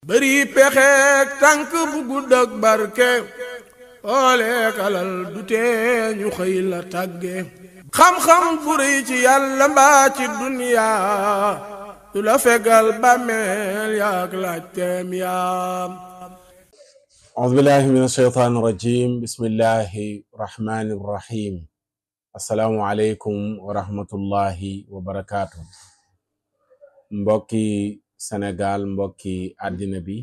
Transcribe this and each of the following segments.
bëri pexeek tànk bu gudd ak barke ooleek alal du tee ñu xëy la tàgge xam-xam bu rëy ci yàlla mbaa ci duniyaa du la fegal bàmmeel yaak laajteem yaam أعوذ بالله من الشيطان الرجيم بسم الله الرحمن الرحيم السلام عليكم ورحمة الله وبركاته mbokki Sénégal mbokki àddina bi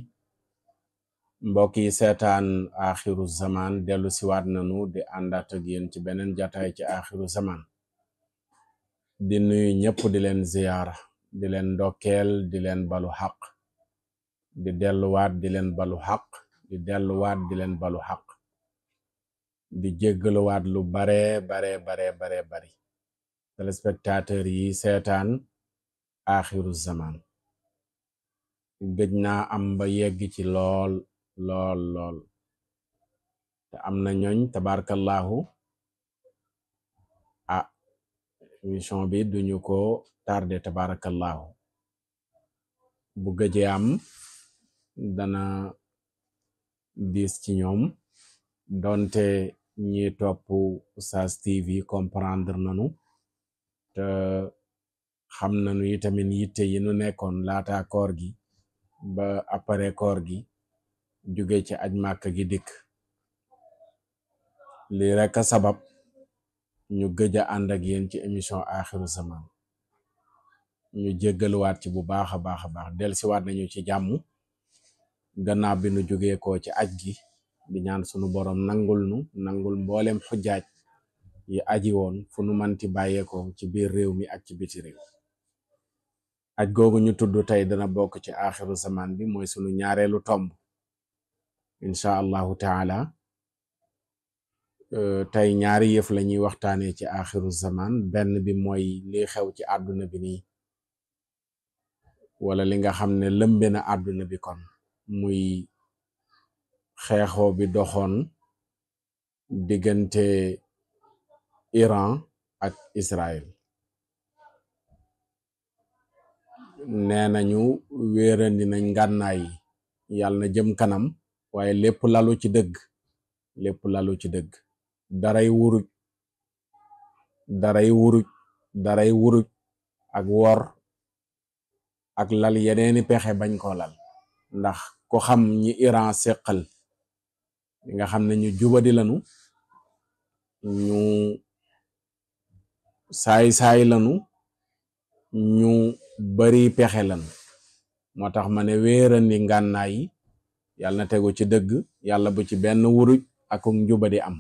mbokki seetaan axiru zaman dellu siwaat nanu di àndaat ak yéen ci beneen jataay ci axiru zaman di nuyu ñëpp di leen ziyaara di leen ndokkeel di leen balu xaq di delluwaat di leen balu xaq di delluwaat di leen balu xaq di jéggaluwaat lu bare bari téléspectateur yi seetaan axiru zaman gëj naa am ba yegg ci lool te am na ñooñ tabarkallahu émission bi duñu ko tardé tabarakallahu bu gëjee am dana diis ci ñoom donte ñi topp Oustaz TV comprendre nanu te xam nanu itamit yitte yi nu nekkoon laata koor gi ba après koor gi jóge ci aj màkk gi dikk lii rekk a sabab ñu gëj a ànd ak yéen ci émission axiru zaman ñu jéggaluwaat ci bu baax a baax delsiwaat nañu ci jàmm gannaaw bi nu jógee ko ci aj gi di ñaan sunu borom nangul mboolem xujjaaj yi aji woon fu nu manti bàyyeeko ci biir réew mi ak ci biti réew aj googu ñu tudd tey dana bokk ci axiru zaman bi mooy sunu ñaareelu tomb incha allahu taala tey ñaari yëf la ñuy waxtaanee ci axiru zaman benn bi mooy li xew ci àdduna bi nii wala li nga xam ne lëmbe na àdduna bi kon muy xeexoo bi doxoon diggante Iran ak Israël nee nañu wéerandi nañ ngànnaay yàlla na jëm kanam waaye lépp lalu ci dëgg daray wuruj ak wor ak lal yeneeni pexe bañ ko lal ndax ko xam ñi Iran seqal nga xam ne ñu jubadi lanu ñu saay lanu ñu bari pexe lanu moo tax ma ne wéerandi ngànnaay yi yàlla na tegu ci dëgg yàlla bu ci benn wuruj ak njubadi am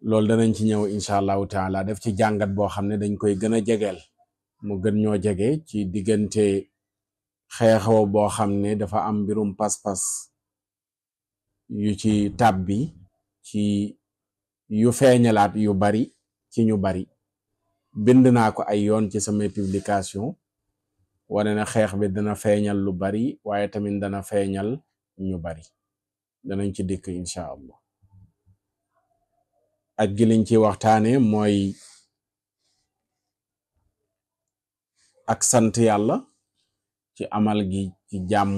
loolu danañ ci ñëw incha allahu taala def ci jàngat boo xam ne dañ koy gën a jegeel mu gën ñoo jege ci diggante xeexoo boo xam ne dafa am mbirum pas-pas yu ci tàbbi ci yu feeñalaat yu bari ci ñu bari bind naa ko ay yoon ci samay publication wane na xeex bi dana feeñal lu bari waaye tamit dana feeñal ñu bari danañ ci dikk incha allah aj gi liñ ci waxtaane mooy ak sant yàlla ci amal gi ci jàmm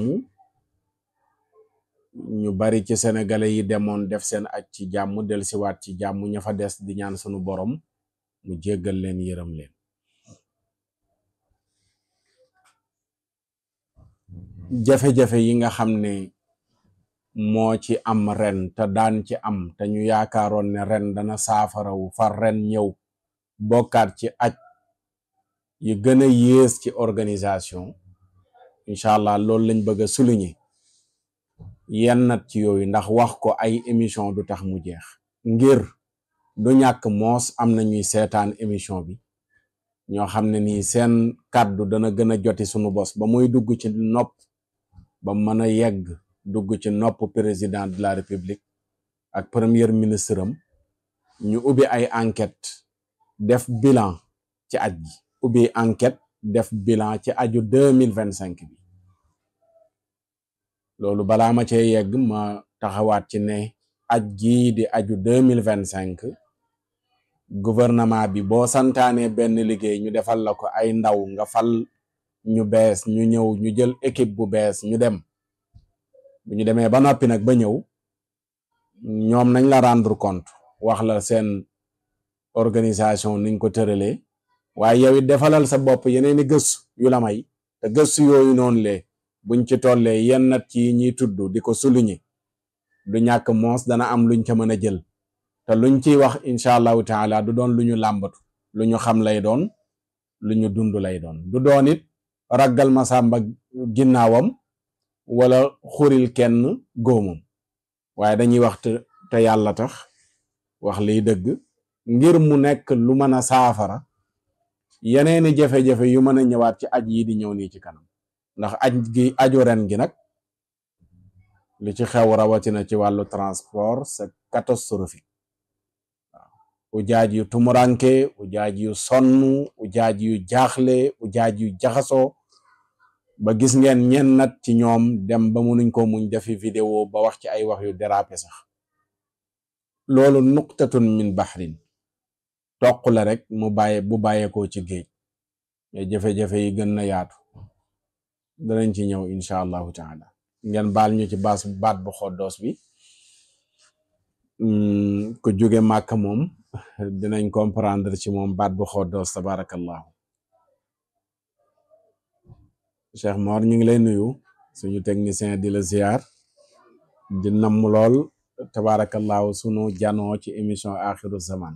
ñu bari ci sénégalais yi demoon def seen aj ci jàmm delsiwaat ci jàmm ña fa des di ñaan sunu borom mu jéggal leen yërëm leen jafe-jafe yi nga xam ne moo ci am ren te daan ci am te ñu yaakaaroon ne ren dana saafarawu far ren ñëw bokkaat ci aj yi gën a yées ci organisation incha allah loolu lañ bëgg a souligner yennat ci yooyu ndax wax ko ay émission du tax mu jeex ngir du ñàkk moos am na ñuy seetaan émission bi ñoo xam ne nii seen kàddu dana gën a joti sunu bos ba muy dugg ci nopp ba mën a yegg dugg ci nopp président de la république ak premier ministre am ñu ubbi ay enquête def bilan ci aj gi ubbi enquête def bilan ci aju 2025 bi loolu balaa ma cee yegg ma taxawaat ci ne aj gii di aju 2025 gouvernement bi boo santaane benn liggéey ñu defal la ko ay ndaw nga fal ñu bees ñu ñëw ñu jël équipe bu bees ñu dem bu ñu demee ba noppi nag ba ñëw ñoom nañ la rendre compte wax la seen organisation niñ ko tëralee waaye yow it defalal sa bopp yeneen i gëstu yu la may te gëstu yooyu noonu le buñ ci tollee yenn nat ci ñiy tudd di ko souligner du ñàkk moos dana am luñ ca mën a jël te luñ ciy wax incha allahu taala du doon lu ñu làmbatu lu ñu xam lay doon lu ñu dund lay doon du doon it raggal ma sàmba ginnaawam wala xuril kenn góomam waaye dañuy wax te yàlla tax wax liy dëgg ngir mu nekk lu mën a saafara yeneeni jafe-jafe yu mën a ñëwaat ci aj yi di ñëw nii ci kanam ndax aju ren gi nag li ci xew rawatina ci wàllu transport c'est catastrophique waaw ujaaj yu tumuranke ujaaj yu sonn ujaaj yu jaaxle ujaaj yu jaxasoo ba gis ngeen ñen nat ci ñoom dem ba munuñ ko muñ defi vidéo ba wax ci ay wax yu dérapé sax loolu nuqtatun min bahrin toq la rek bu bàyyeekoo ci géej mais jafe-jafe yi gën na yaatu danañ ci ñëw incha allahu taala ngeen baal ñu ci baat bu xoddoos bi ku jóge màkk moom dinañ comprendre ci moom baat bu xoddoos tabarakallahu Cheikh Mor ñu ngi lay nuyu suñu technicien di la ziar di namm lool tabarakallahu sunu janoo ci émission axiru zaman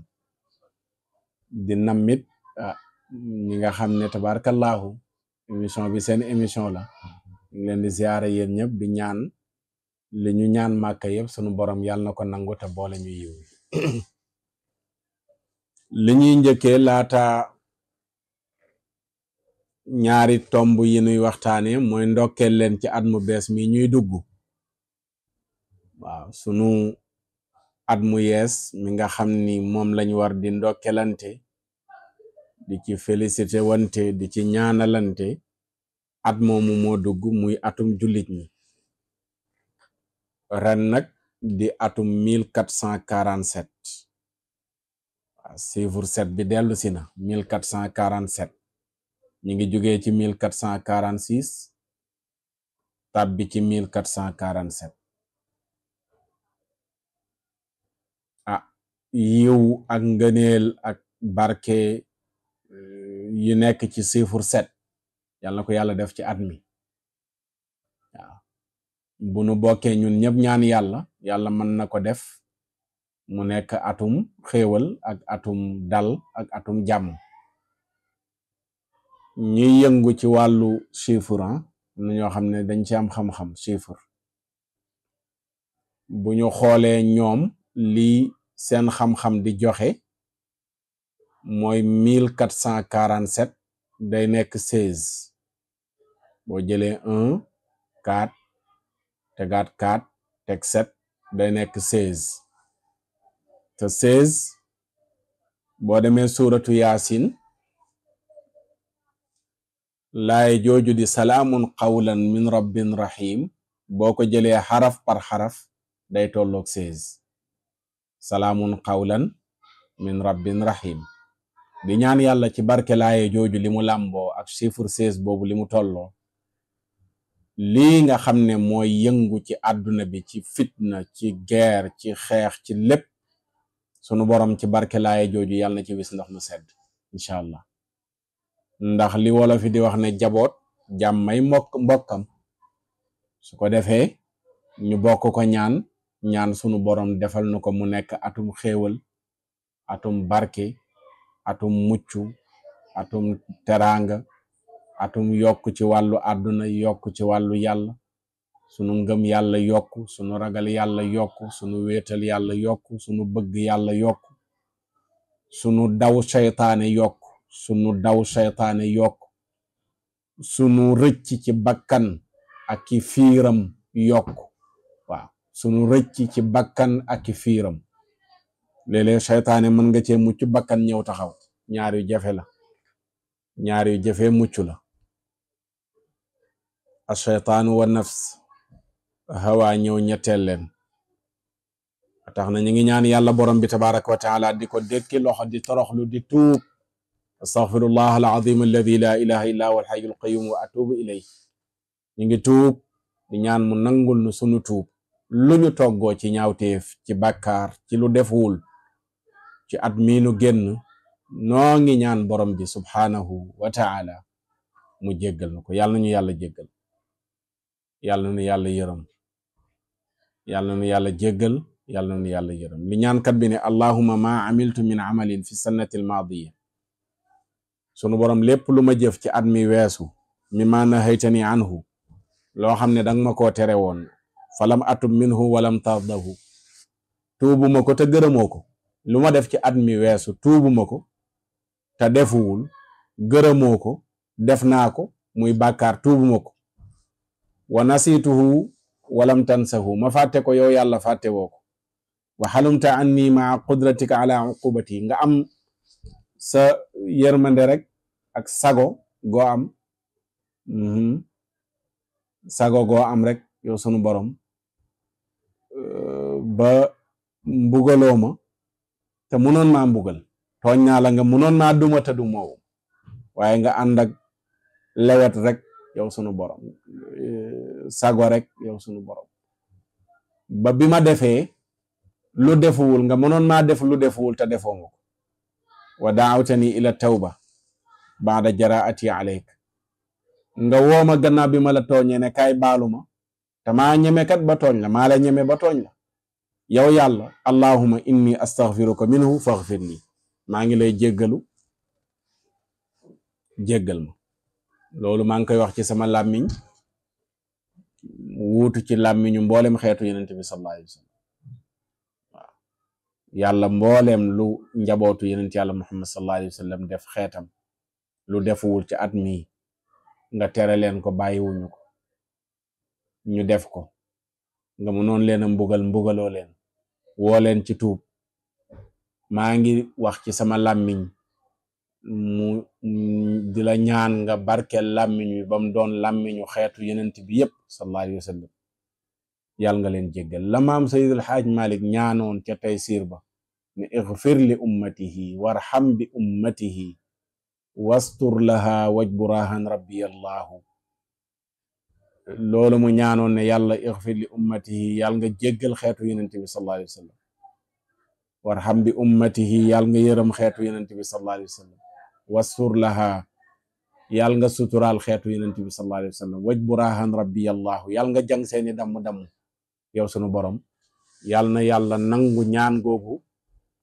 di nammit ñi nga xam ne tabarakallahu émission bi seen émission la ñu ngi leen di ziare yéen ñëpp di ñaan li ñu ñaan màkka yëpp sunu borom yàlla na ko nangu te boole ñu yiw li ñuy njëkkee laata ñaari tomb yi nuy waxtaane mooy ndokkeel leen ci at mu bees mi ñuy dugg waaw sunu at mu yees mi nga xam ni moom lañ war di ndokkelante di ci félicité wante di ci ñaanalante at moomu moo dugg muy atum jullit ñi ren nag di atum 1447 waaw chiffre 7 bi dellu si na 1447 ñi ngi jógee ci 1446 tàbbi ci 1447 yiw ak ngëneel ak barke yu nekk ci chiffre 7 yàlla na ko yàlla def ci at mi waaw bu nu bokkee ñun ñëpp ñaan yàlla mën na ko def mu nekk atum xéewal ak atum dal ak atum jàmm ñuy yëngu ci wàllu chiffre am na ñoo xam ne dañ ci am xam-xam chiffre bu ñu xoolee ñoom lii seen xam-xam di joxe mooy 1447 day nekk 16 boo jëlee 1 4 tegaat 4 teg 7 day nekk 16 te 16 boo demee suuratu yaasin laay jooju di salaamun qawlan min rabbin rahim boo ko jëlee xaraf par xaraf day tolloog 16 salaamun qawlan min rabbin rahim di ñaan yàlla ci barke laaye jooju li mu làmboo ak chiffre 16 boobu li mu tolloo lii nga xam ne mooy yëngu ci àdduna bi ci fitna ci guerre ci xeex ci lépp sunu borom ci barke laaye jooju yàlla na ci wis ndox mu sedd incha allah ndax li wolof fi di wax ne jaboot jàmmay mbokkam su ko defee ñu bokk ko ñaan sunu borom defal na ko mu nekk atum xéewal atum barke atum mucc atum teraanga atum yokk ci wàllu àdduna yokk ci wàllu yàlla sunu ngëm yàlla yokk sunu ragal yàlla yokk sunu wéetal yàlla yokk sunu bëgg yàlla yokk sunu daw seytaane yokk sunu rëcc ci bakkan ak ki fiiram yokk waaw sunu rëcc ci bakkan ak ki fiiram léeg-léeg seytaane mën nga cee mucc bakkan ñëw taxaw ñaar yu jafe mucc la asheytaanu wa nafs hawa ñëw ñetteel leen tax na ñu ngi ñaan yàlla borom bi tabaraka wa taala di ko dékki loxo di toroxlu di tuub astaghfirullah alazim alladi la ilaha illa huwa alhayyul qayyum wa atubu ilayh. ñu ngi tuub di ñaan mu nangul nu sunu tuub lu ñu toggoo ci ñaawteef, ci bàkkaar, ci lu defuwul ci at mii nu génn, noo ngi ñaan borom bi subhaanahu wa taala mu jéggal na ko. yàlla nañu yàlla jéggal, yàlla nañu yàlla yërëm, yàlla nañu yàlla jéggal, yàlla nañu yàlla yërëm. li ñaankat bi ne allahumma ma amiltu min amalin fi sannati almaadiya, sunu borom lépp lu ma jëf ci at mi weesu, mi ma nahaytani anhu, loo xam ne danga ma koo tere woon, falam atub minhu walam tardahu, tuubuma ko te gërëmoo ko. lu ma def ci at mi weesu tuubuma ko te defuwul, gërëmoo ko, def naa ko muy bàkkaar, tuubuma ko. wa nasituhu walam tansahu, ma fàtte ko yow yàlla fàtte woo ko. wa xalumta anni maa qudratika ala uqubati, nga am sa yërmande rek ak sago goo am, sago goo am rek yow sunu borom ba mbugaloo ma te munoon maa mbugal. tooñ naa la nga munoon maa duma te du moowu, waaye nga ànd ak lewet rek yow sunu borom, sago rek yow sunu borom, ba bi ma defee lu defuwul nga mënoon maa def lu defuwul te defoo nga ko. wa daawtani ila tawba baada jaraati alayk, nga wooma gannaaw bi ma la tooñee ne kaay baalu ma, te maa ñeme kat ba tooñ la, maa la ñeme ba tooñ la. yow yàlla allahumma inni astaghfiruka minhu faghfir li, maa ngi lay jéggalu, jéggal ma. loolu maa ngi koy wax ci sama làmmiñ, wuutu ci làmmiñu mboolem xeetu yenent bi sallallahu alayhi wa sallam. waaw yàlla mboolem lu njabootu yenent yàlla muhammad sallallahu alayhi wa sallam def xeetam, lu defuwul ci at mi nga tere leen ko, bàyyiwuñu ko, ñu def ko, nga mënoon leen a mbugaloo leen, woo leen ci tuub. maa ngi wax ci sama làmmiñ mu di la ñaan nga barkeel làmmiñ wi ba mu doon làmmiñu xeetu yenent bi yépp sallallahu alayhi wa sallam. yàlla nga leen jéggal. la maam Seydil Haaj Malik ñaanoon ca Taysiir ba ne igfir li ummatihi warham bi ummatihi wastur laha wajburahan rabbi allahu. loolu mu ñaanoon ne yàlla igfir li ummatihi, yàlla nga jéggal xeetu yenent bi sallallahu alayhi wa sallam. warham bi ummatihi, yàlla nga yërëm xeetu yenent bi sallallahu alayhi wa sallam. wastur laha, yàlla nga suturaal xeetu yenent bi sallallahu alayhi wa sallam. wajburahan rabbi allahu, yàlla nga jàng seeni damm yow sunu borom. yàlla na yàlla nangu ñaan googu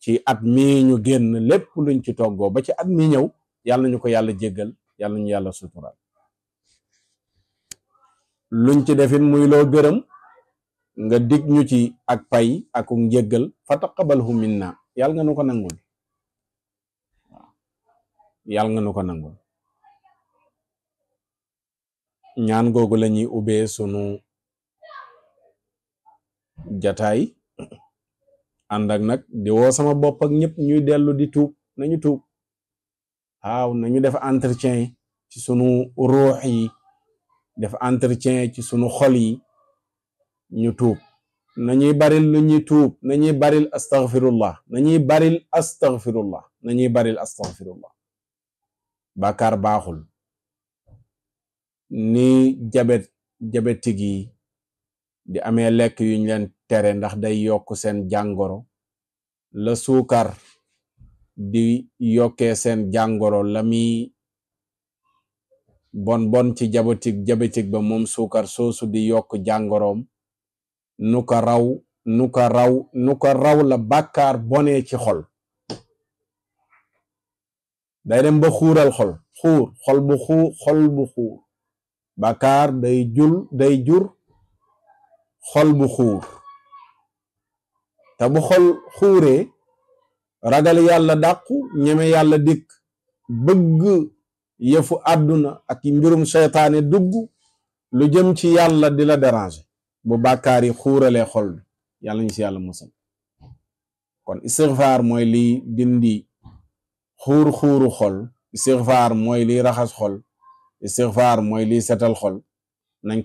ci at mii ñu génn, lépp luñ ci toggoo ba ci at mi ñëw, yàlla nañu ko yàlla jéggal, yàlla nañu yàlla suturaal. luñ ci defin muy loo gërëm, nga dig ñu ci ak pay ak njéggal, fa taqabalhu minna, yàlla nga nu ko nangul. waaw yàlla nga nu ko nangul. ñaan googu la ñuy ubbee sunu jataay, ànd ak nag di woo sama bopp ak ñëpp ñuy dellu di tuub. nañu tuub, waaw nañu def entretien ci sunu ruux yi, def entretien ci sunu xol yi, ñu tuub. nañuy baril lu ñuy tuub, nañuy baril astaghfirullah, nañuy baril astaghfirullah, nañuy baril astaghfirullah. bàkkaar baaxul. ni jabetik yi di amee lekk yuñ leen tere ndax day yokk seen jàngoro, la suukar di yokkee seen jàngoro, la mi bon ci jabetik ba moom suukar soosu di yokk jàngoroom, nu ko raw la bàkkaar bonee ci xol. day dem ba xuural xol bu xuur. bàkkaar day jur xol bu xuur, te bu xol xuuree ragal yàlla dàqu, ñeme yàlla dikk, bëgg yëfu àdduna ak mbirum seytaane dugg, lu jëm ci yàlla di la déranger bu bàkkaar yi xuuralee xol bi. yàlla ñu si yàlla musal. kon istighfar mooy liy dindi xuuru xol, istighfar mooy liy raxas xol, istighfar mooy liy setal xol. nañ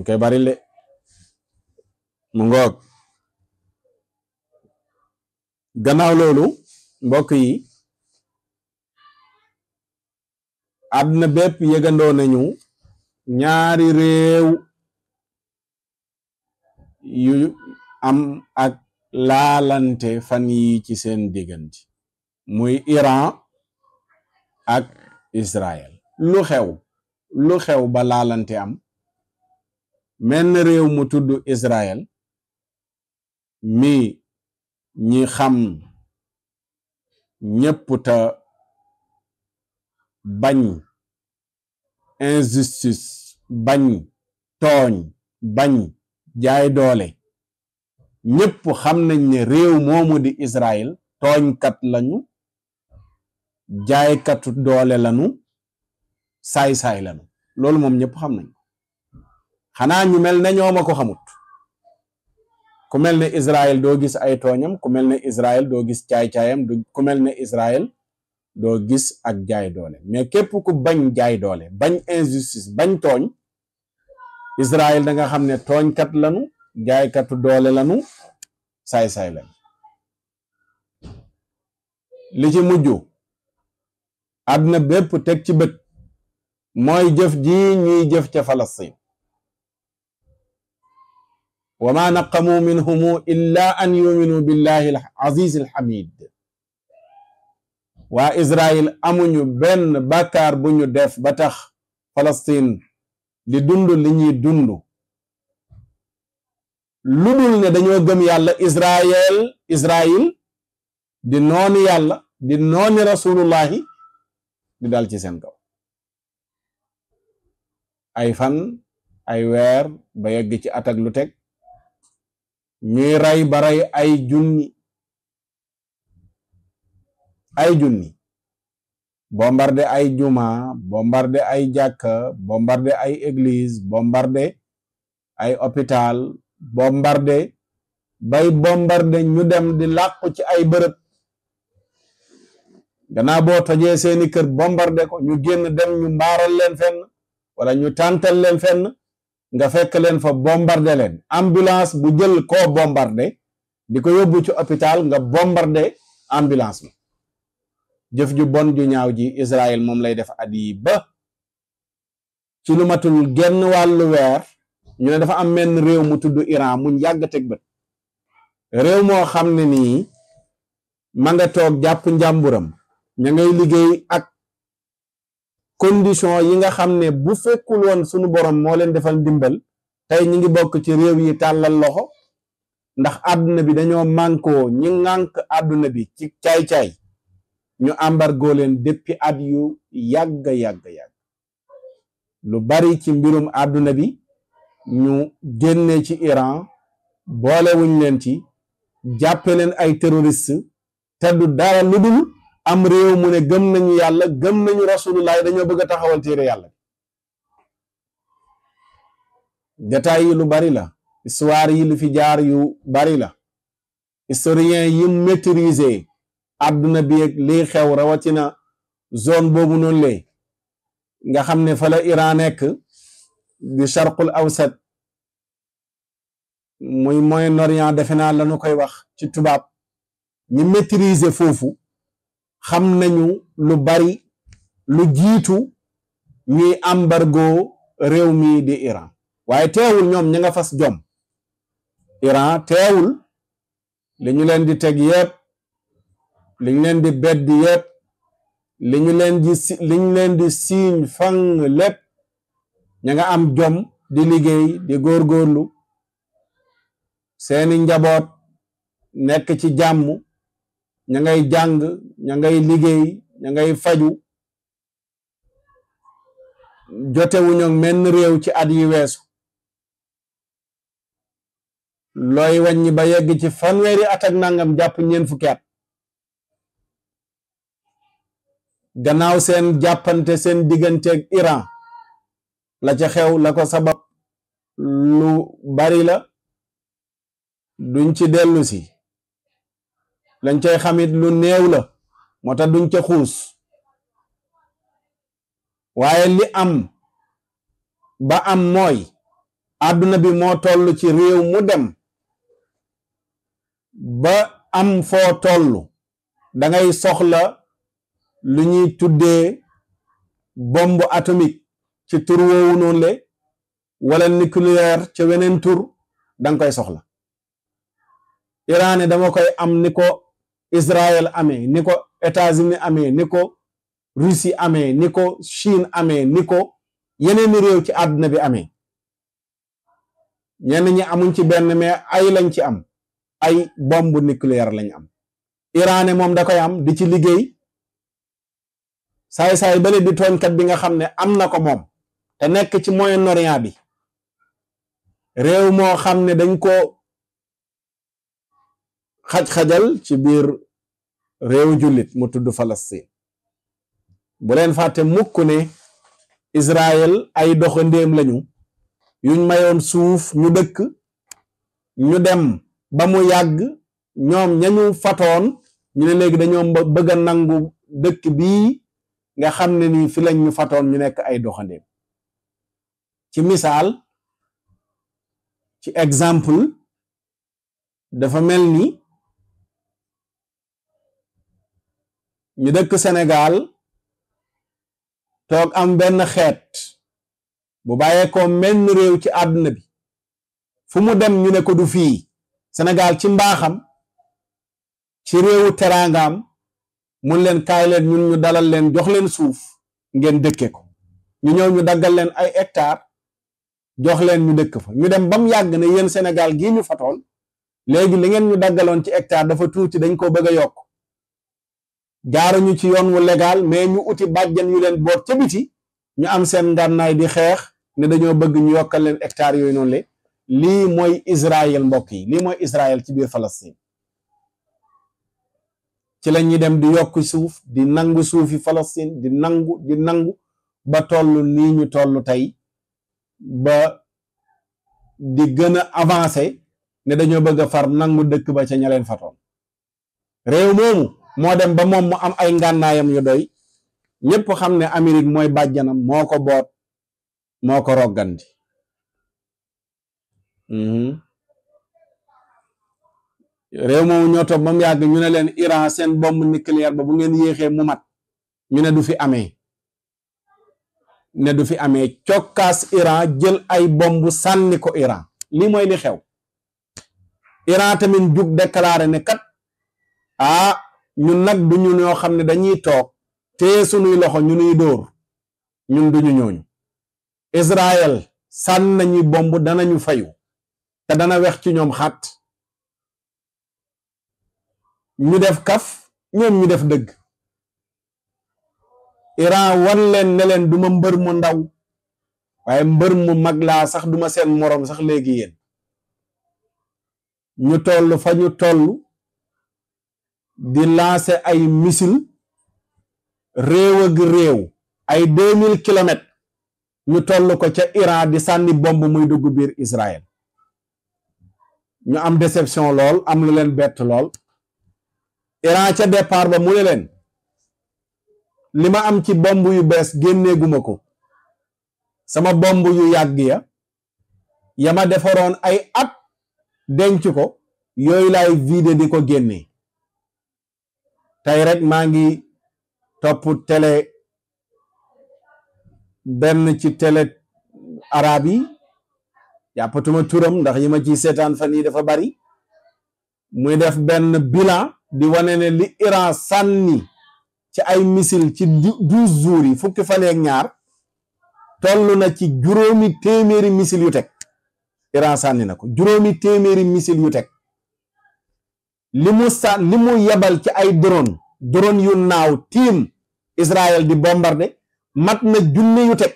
koy bari le mu ngoog. gannaaw loolu mbokk yi, àdduna bépp yëgandoo nañu ñaari réew yu am ak laalante fan yi ci seen diggante muy Iran ak Israël. lu xew ba laalante am? menn réew mu tudd Israël mi ñi xam ñépp ta bañ injustice, bañ tooñ, bañ jaay doole, ñépp xam nañ ne réew moomu di Israël tooñkat lañu, jaaykatu doole lañu, saay-saay lañu. loolu moom ñépp xam nañ. xanaa ñu mel ne ñoom a ko xamut. ku mel ne Israël doo gis ay tooñam, ku mel ne Israël doo gis caay-caayam, ku mel ne Israël doo gis ak jaay doole. mais képp ku bañ jaay doole, bañ injustice, bañ tooñ, Israël da nga xam ne tooñkat lanu, jaaykatu doole lanu, saay-saay lanu. li ci mujj àdduna bépp teg ci bët mooy jëf ji ñuy jëf ca Falastin. wa ma naqamu minhum illa an yuminu billahi al aziz al hamid. waa Israël amuñu benn bàkkaar bu ñu def ba tax Falastin di dund li ñuy dund lu dul ne dañoo gëm yàlla. Israël di nooni yàlla, di nooni rasulullahi, di dal ci seen kaw ay fan, ay weer, ba yegg ci at ak lu teg, ñuy rey ba rey ay junni, bombardé ay juma, bombardé ay jàkka, bombardé ay église, bombardé ay hôpital, bombardé bay bombardé ñu dem di làqu ci ay bërëb. gannaaw boo tojee seeni kër bombardé ko, ñu génn dem ñu mbaaral leen fenn wala ñu tàntal leen fenn, nga fekk leen fa bombardé leen. ambulance bu jël koo bombardé di ko yóbbu ci hôpital, nga bombardé ambulance bi. jëf ju bon ju ñaaw ji Israël moom lay def at yi ba ci lu matul genn wàllu weer ñu ne dafa am menn réew mu tudd Iran muñ yàgg teg bët. réew moo xam ne nii ma nga toog jàpp njàmburam, ña ngay liggéey ak condition yi nga xam ne bu fekkul woon sunu borom moo leen defal ndimbal tey ñi ngi bokk ci réew yi tàllal loxo. ndax àdduna bi dañoo mànkoo, ñi ŋànk àdduna bi ci caay-caay ñu embargo leen depuis at yu yàgg. lu bari ci mbirum àdduna bi ñu génne ci Iran, boolewuñ leen ci, jàppe leen ay terroriste, te du dara lu dul am réew mu ne gëm nañu yàlla, gëm nañu rasulullah, dañoo bëgg a taxawal téere yàlla. détails yi lu bari la, histoire yi lu fi jaar yu bari la, historien yi maîtriser àdduna bi ak lii xew rawatina zone boobu noonu lee nga xam ne fa la Iran nekk di Sharqul Awsat, muy Moyen-Orient defe naa la nu koy wax ci tubaab. ñi maîtriser foofu xam nañu lu bari lu jiitu ñuy embargo réew mi di Iran. waaye teewul ñoom ña nga fas jom. Iran teewul li ñu leen di teg yépp, li ñu leen di beddi yépp, li ñu leen di siiñ fang lépp, ña nga am jom di liggéey, di góorgóorlu, seeni njaboot nekk ci jàmm, ña ngay jàng, ña ngay liggéey, ña ngay faju. jotewuñu menn réew ci at yi weesu. looy wàññi ba yegg ci fanweeri at ak nangam jàpp ñeent fukki at gannaaw seen jàppante seen digganteeg Iran, la ca xew la ko sabab lu bari la, duñ ci dellu si. lañ cay xamit lu néew la, moo tax duñ ca xuus. waaye li am ba am mooy àdduna bi moo toll ci réew mu dem ba am foo toll da ngay soxla lu ñuy tuddee bombe atomique ci tur woowu noonu le wala nucléaire ca weneen tur danga koy soxla. Iran ne dama koy am ni ko Israël amee, ni ko États-Unis amee, ni ko Russie amee, ni ko Chine amee, ni ko yeneen réew ci àdduna bi amee. ñenn ñi amuñ ci benn mais ay lañ ci am, ay bombe nucléaire lañ am. Iran ne moom da koy am di ci liggéey. saay-saay bale di tooñkat bi nga xam ne am na ko moom te nekk ci Moyen-Orient bi, réew moo xam ne dañ ko xaj-xajal ci biir réewu jullit mu tudd Palestine. bu leen fàtte mukk ne Israël ay doxandéem lañu yuñ mayoon suuf ñu dëkk, ñu dem ba mu yàgg ñoom ñañu fatoon ñu ne léegi dañoo bëgg a nangu dëkk bii nga xam ne nii fi lañ ñu fatoon ñu nekk ay doxandéem. ci misaal, ci exemple, dafa mel ni ñu dëkk Sénégal toog am benn xeet bu bàyyeekoo menn réew ci àdduna bi, fu mu dem ñu ne ko du fii. Sénégal ci mbaaxam, ci réewu teraangaam, mun leen kaay leen ñun ñu dalal leen, jox leen suuf ngeen dëkke ko. ñu ñëw ñu daggal leen ay hectare jox leen ñu dëkk fa. ñu dem ba mu yàgg ne yéen Sénégal gii ñu fatoon léegi li ngeen ñu daggaloon ci hectare dafa tuuti, dañ ko bëgg a yokk. jaaruñu ci yoon wu légal, mais ñu uti bàjjen yu leen boot ca biti, ñu am seen ngànnaay di xeex ne dañoo bëgg ñu yokkal leen hectare yooyu noonu le. lii mooy Israël mbokk yi, lii mooy Israël ci biir Palestine. ci la ñuy dem di yokk suuf, di nangu suufi Palestine, di nangu ba toll nii ñu toll tey, ba di gën a avancé ne dañoo bëgg a far nangu dëkk ba ca ña leen fatoon. réew moomu moo dem ba moom mu am ay ngànnaayam yu doy, ñépp xam ne Amérique mooy bàjjanam, moo ko boot, moo ko roggandi. réew moomu ñoo toog ba mu yàgg ñu ne leen Iran seen bombe nucléaire ba bu ngeen yéexee mu mat, ñu ne du fi amee, cokkaas Iran jël ay bomb sànni ko Iran. lii mooy li xew. Iran tamit jug déclaré ne kat ñun nag duñu ñoo xam ne dañuy toog téye sunuy loxo ñu nuy dóor, ñun duñu ñooñu. Israël sànni nañuy bomb, danañu fayu te dana wex ci ñoom xat. ñu def kaf, ñoom ñu def dëgg. Iran wan leen ne leen duma mbër mu ndaw, waaye mbër mu mag laa sax, duma seen moroom sax léegi yéen. ñu toll fa ñu toll di lancer ay missile réew ak réew, ay 2000 kilomètres ñu toll ko ca Iran di sànni bomb muy dugg biir Israël. ñu am déception lool, am lu leen bett lool. Iran ca départ ba mu ne leen li ma am ci bomb yu bees génneeguma ko, sama bomb yu yàgg ya ma defaroon ay at denc ko, yooyu laay vidé di ko génne. tey rek maa ngi topp télé, benn ci télé arab yi, jàppatuma turam ndax yi ma ciy seetaan fan yi dafa bari, muy def benn bilan di wane ne li Iran sànni ci ay missile ci 12 jours yi, fukki fan ak ñaar, toll na ci juróomi téeméeri missile yu teg. Iran sànni na ko juróomi téeméeri missile yu teg. li mu yebal ci ay drone yu naaw tiim Israël di bombardé mat na 1,000 yu teg.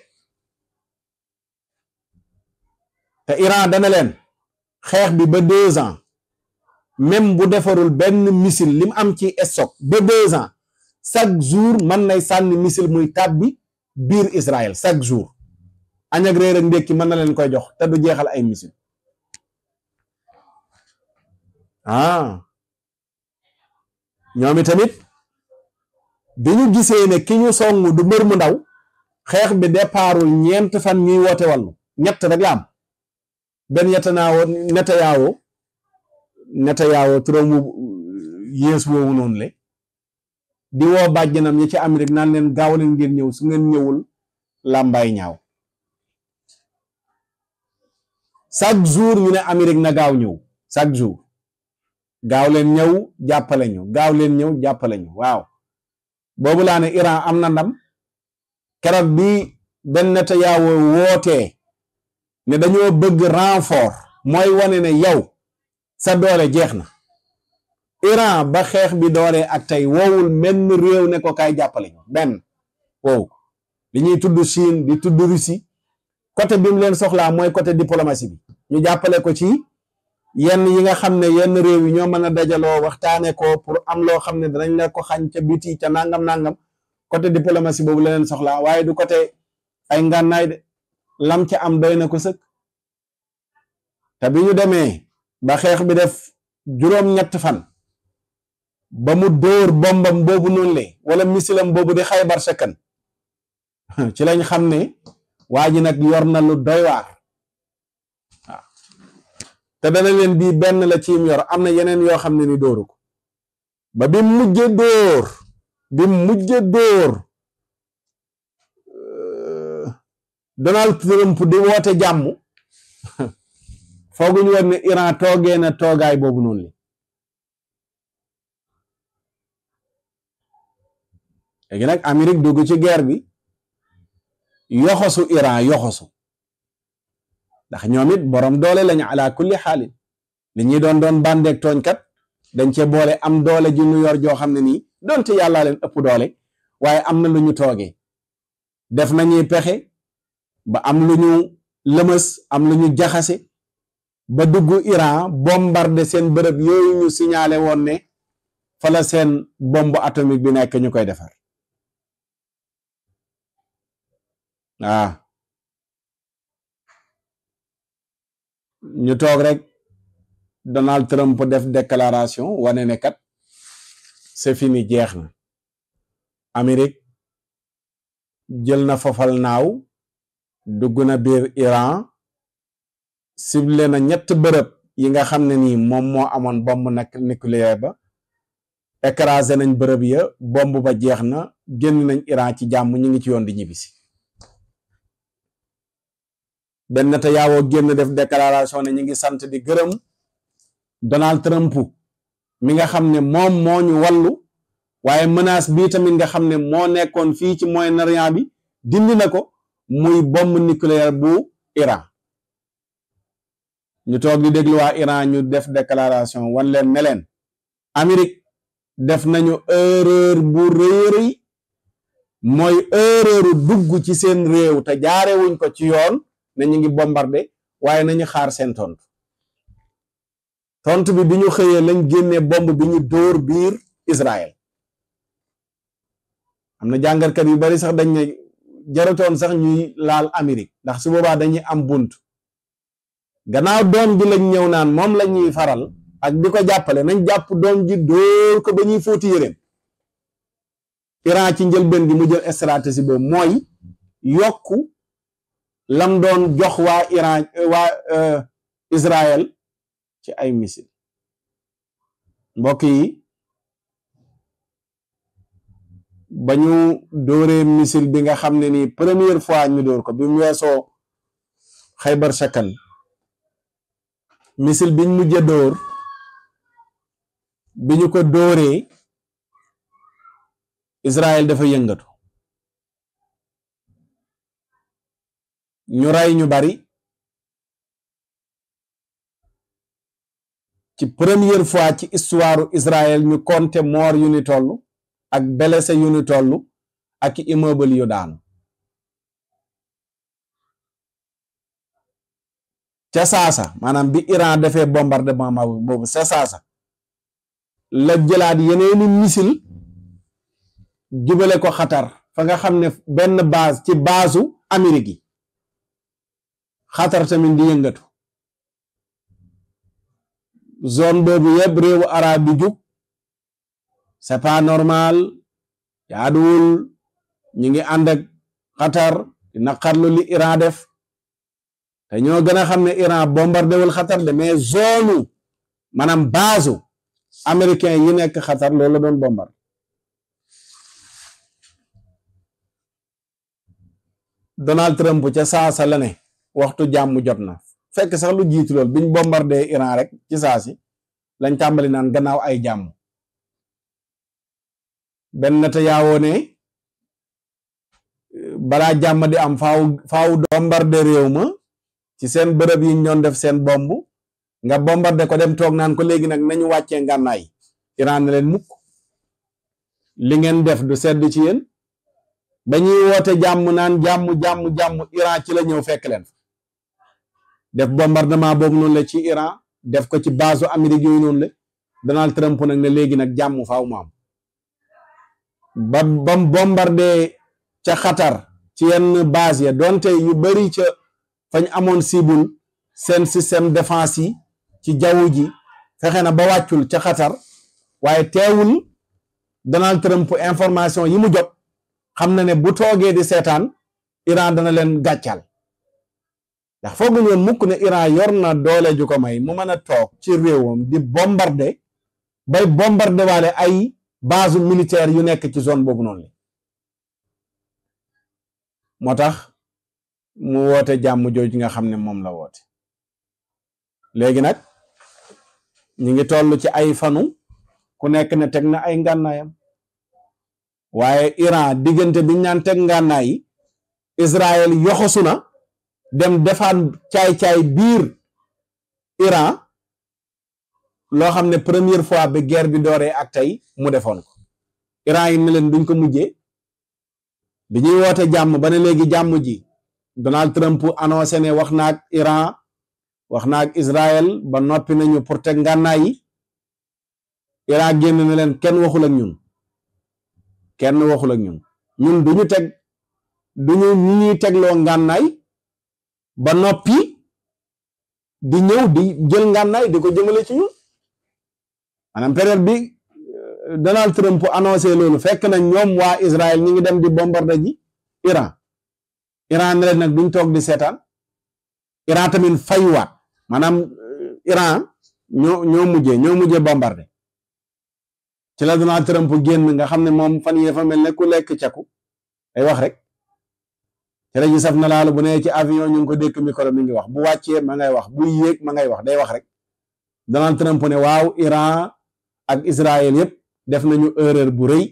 te Iran dana leen xeex bi ba 2 ans, même bu defarul benn missile li mu am ci stock ba 2 ans, chaque jour mën nay sànni missile muy tàbbi biir Israël chaque jour. añ ak reer ak ndékki mën na leen koy jox te du jeexal ay missile. ñoom tamit bi ñu gisee ne ki ñu song du mbër mu ndaw, xeex bi départul 4 fan ñuy woote wàllu, 3 rek la am. benn Netanyahu turam mu yées woowu noonu le di woo bàjjanam ñi ci Amérique naan leen gaaw leen ngeen ñëw, su ngeen ñëwul làmbaay ñaaw chaque jour ñu ne Amérique na gaaw ñëw chaque jour gaaw leen ñëw jàppale ñu gaaw leen ñëw jàppale ñu waaw boobu laa ne Iran am na ndam keroog bi benn Netanyahu wootee ne dañoo bëgg renfort mooy wane ne yow sa doole jeex na Iran ba xeex bi doole ak tey woowul menn réew ne ko kaay jàppale ñu benn wow li ñuy tudd Chine di tudd Russie côté bi mu leen soxlaa mooy côté diplomatie bi ñu jàppale ko ci yenn yi nga xam ne yenn réew yi ñoo mën a dajaloo waxtaane ko pour am loo xam ne danañ la ko xañ ca biti ca nangam côté diplomatie boobu la leen soxlaa waaye du côté ay ngànnaay de lam ca am doy na ko sëkk te bi ñu demee ba xeex bi def juróom-ñett fan ba mu dóor bombam boobu noonu le wala misilam boobu di Xaybar Sakkan ci lañ xam ne waa ji nag yor na lu doy waar waaw te dana leen bii benn la ciim yor am na yeneen yoo xam ne ni dóoru ko ba bi mujje dóor Donald Trump di woote jàmm fooguñu woon ne Iran toogee na toogaay boobu noonu li léegi nag Amérique dugg ci guerre bi yoxosu Iran yoxosu ndax ñoom it borom doole lañu ala kulli xaalin li ñuy doon bandeeg tooñkat dañ cee boole am doole ji ñu yor joo xam ne nii donte yàllaa leen ëpp doole waaye am na lu ñu toogee def nañuy pexe ba am lu ñu lëmës am lu ñu jaxase ba dugg Iran bombardé seen bërëb yooyu ñu signalé woon ne fa la seen bombe atomique bi nekk ñu koy defar waaw ñu toog rek Donald Trump def déclaration wane ne kat c'est fini jeex na Amérique jël na fofal naaw dugg na biir Iran ciblé na ñett bërëb yi nga xam ne nii moom moo amoon bombe nucléaire ba écrasé nañ bërëb ya bombe ba jeex na génn nañ Iran ci jàmm ñu ngi ci yoon di ñibbisi benn Netanyahu génn def déclaration ne ñu ngi sant di gërëm Donald Trump mi nga xam ne moom moo ñu wallu waaye menace bii tamit nga xam ne moo nekkoon fii ci Moyen-Orient bi dindi na ko muy bombe nucléaire bu Iran ñu toog di déglu waa Iran ñu def déclaration wan leen ne leen Amérique def nañu erreur bu rëy mooy erreur dugg ci seen réew te jaarewuñ ko ci yoon ne ñu ngi bombardé waaye nañu xaar seen tontu bi ñu xëyee lañ génnee bombe bi ñu dóor biir Israël am na jàngarkat yu bari sax dañ ne jarutoon sax ñuy laal Amérique ndax su boobaa dañuy am bunt gannaaw doom ji lañ ñëw naan moom la ñuy faral ak di ko jàppale nañ jàpp doom ji dóor ko ba ñuy fóoti yéreem Iran ci njëlbeen gi mu jël stratégie boobu mooy yokku lam doon jox waa Iran waa Israël ci ay missile mbokk yi ba ñu dóoree missile bi nga xam ne nii première fois ñu dóor ko bi mu weesoo Xaybar Sakkan missile biñ mujjee dóor bi ñu ko dóoree Israël dafa yëngatu ñu rey ñu bari ci première fois ci histoire Israël ñu compter mort yu ni toll ak blessé yu ni toll ak immeuble yu daanu ca saasa maanaam bi Iran defee bombardement boobu ca saasa la jëlaat yeneeni missile jubale ko Qatar fa nga xam ne benn base ci baasu Amérique yi Qatar tamit di yëngatu zone boobu yëpp réewu arab bi jug c'est pas normal yaaduwul ñu ngi ànd ak Qatar di naqarlu li Iran def te ñoo gën a xam ne Iran bombardé wul Qatar de mais zone maanaam base américain yi nekk Qatar loolu la doon bombardé Donald Trump ca saasa la ne waxtu jàmm jot na fekk sax lu jiitu lool biñ bombardé Iran rek ci saasi lañ tàmbali naan gannaaw ay jàmm. benn Netanyahu ne balaa jàmm di am faaw bombardé réew ma ci seen bërëb yi ñu doon def seen bomb nga bombardé ko dem toog naan ko léegi nag nañu wàccee ngànnaay Iran ne leen mukk li ngeen def du sedd ci yéen. ba ñuy woote jàmm naan jàmm Iran ci la ñëw fekk leen fa def bombardement boobu noonu la ci Iran def ko ci base Amérique yooyu noonu la Donald Trump nag ne léegi nag jàmm faaw mu am bam bombardé ca Qatar ci yenn base ya donte yu bari ca fañ amoon cible seen système défense yi ci jaww ji fexe na ba wàccul ca Qatar waaye teewul Donald Trump information yi mu jot xam na ne bu toogee di seetaan Iran dana leen gàccal ndax fooguñu woon mukk ne Iran yor na doole ju ko may mu mën a toog ci réewam di bombarder bay bombarder waale ay base militaire yu nekk ci zone boobu noonu la moo tax mu woote jàmm jooju nga xam ne moom la woote léegi nag ñu ngi toll ci ay fanu ku nekk ne teg na ay ngànnaayam waaye Iran diggante biñ naan teg ngànnaay yi Israël yoxosu na dem defaan caay-caay biir Iran loo xam ne première fois bi guerre bi dooree ak tey mu defoon ko Iran yi ne leen duñ ko mujjee bi ñuy woote jàmm ba ne léegi jàmm ji Donald Trump annoncé ne wax na ak Iran wax na ak Israël ba noppi nañu pour teg ngànnaay yi Iran génn na leen kenn waxul ak ñun duñu ñuy tegloo ngànnaay ba noppi di ñëw di jël ngànnaay di ko jëmale ci ñun maanaam période bi Donald Trump annoncé loolu fekk na ñoom waa Israël ñi ngi dem di bombarder ji Iran ne leen nag duñ toog di seetaan Iran tamit faywaat maanaam Iran ñoo mujjee bombarder ci la Donald Trump génn nga xam ne moom fan yee fa mel ne ku lekk caku ay wax rek te ji saf na laalu bu nee ci avion ñu ngi ko dékk micro mi ngi wax bu wàccee ma ngay wax bu yéeg ma ngay wax day wax rek Donald Trump ne waaw Iran ak Israël yëpp def nañu erreur bu rëy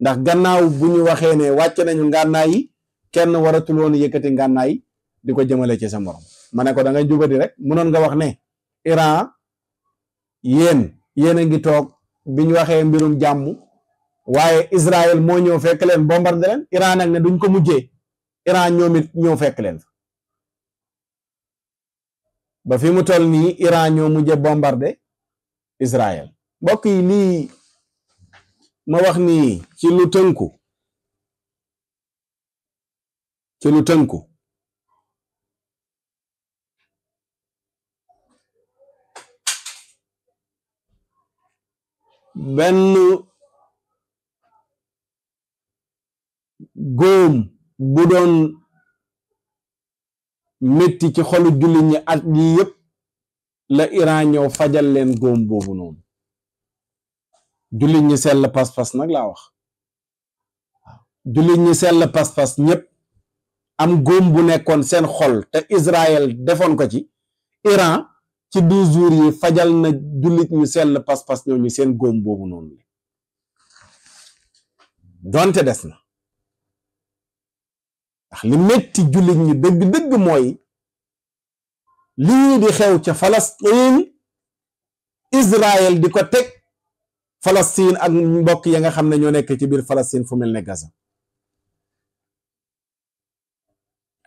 ndax gannaaw bu ñu waxee ne wàcce nañu ngànnaay yi kenn waratul woon yëkkati ngànnaay di ko jëmale ci sa morom ma ne ko da ngay jubati rek mënoon nga wax ne Iran yéen a ngi toog bi ñu waxee mbirum jàmm waaye Israël moo ñëw fekk leen bombardé leen Iran nag ne duñ ko mujjee Iran ñoom it ñëw fekk leen fa ba fi mu toll nii Iran ñoo mujjee bombardé Israël mbokk yi lii ma wax nii ci lu tënku benn góom bu doon métti ci xolu jullit ñi at yi yëpp la Iran ñëw fajal leen góom boobu noonu jullit ñi sell pas-pas nag laa wax jullit ñi sell pas-pas ñëpp am góom bu nekkoon seen xol te Israël defoon ko ci Iran ci 12 jours yi fajal na jullit ñu sell pas-pas ñooñu seen góom boobu noonu donte des na ndax li metti jullit ñi dëgg-dëgg mooy lii di xew ca Palestine Israël di ko teg Palestine ak mbokk ya nga xam ne ñoo nekk ci biir Palestine fu mel ne Gaza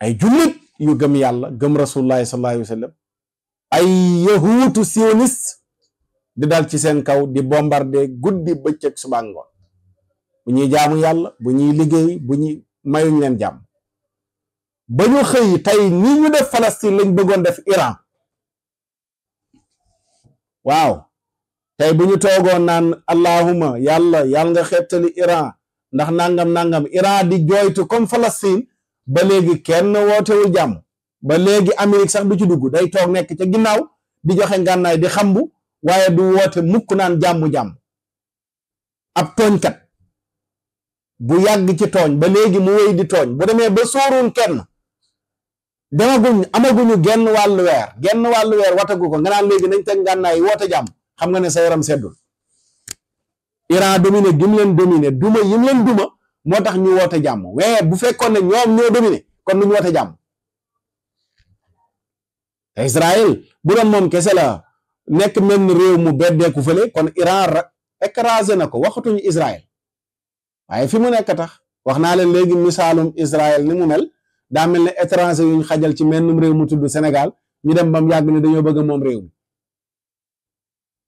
ay jullit yu gëm yàlla gëm rasulullahi sallallahu alayhi wa sallam ay yahuutu sioniste di dal ci seen kaw di bombarder guddi bëccëg suba ngoon bu ñuy jaamu yàlla bu ñuy liggéey bu ñuy mayuñ leen jàmm ba ñu xëy tey ni ñu def Palestine lañ bëggoon def Iran waaw tey bu ñu toogoon naan allahuma yàlla nga xettali Iran ndax nangam Iran di jooytu comme Palestine ba léegi kenn wootewul jàmm ba léegi Amérique sax du ci dugg day toog nekk ca ginnaaw di joxe ngànnaay di xambu waaye du woote mukk naan jàmm ab tooñkat bu yàgg ci tooñ ba léegi mu wéy di tooñ bu demee ba sóorun kenn amaguñu genn wàllu weer watagu ko nga naan léegi nañ teg ngànnaay woote jàmm xam nga ne sa yaram seddul. Iran dominé gi mu leen dominé duma yim leen duma moo tax ñu woote jàmm waaye bu fekkoon ne ñoom ñoo dominé kon du ñu woote jàmm. te Israël bu doon moom kese la nekk mel ni réew mu beddeeku fële kon Iran écrasé na ko waxatuñu Israël waaye fi mu nekk tax wax naa leen léegi misaalum Israël ni mu mel daa mel ne étranger yuñ xajal ci mennum réew mu tudd Sénégal ñu dem ba mu yàgg ne dañoo bëgg moom réew mi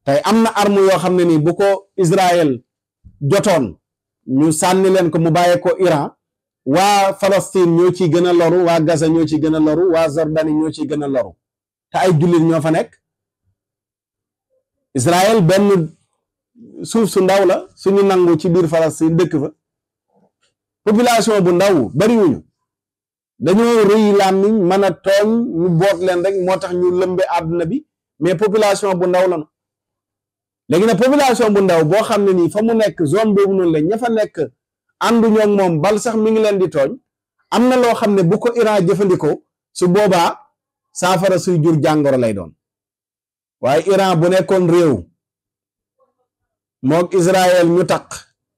tey am na arme yoo xam ne nii bu ko Israël jotoon ñu sànni leen ko mu bàyyee ko Iran waa Palestine ñoo ciy gën a loru waa Gaza ñoo ciy gën a loru waa Jordanie ñoo ciy gën a loru te ay jullit ñoo fa nekk. Israël benn suuf su ndaw la suñu nangu ci biir Palestine dëkk fa population bu ndaw bariwuñu dañoo rëy làmmiñ mën a tooñ ñu boot leen rek moo tax ñu lëmbe àdduna bi mais population bu ndaw lañu léegi nag population bu ndaw boo xam ne nii fa mu nekk zone boobu noonu la ña fa nekk ànduñoo ak moom bal sax mi ngi leen di tooñ am na loo xam ne bu ko Iran jëfandikoo su boobaa saafara suy jur jàngoro lay doon waaye Iran bu nekkoon réew moog Israël ñu taq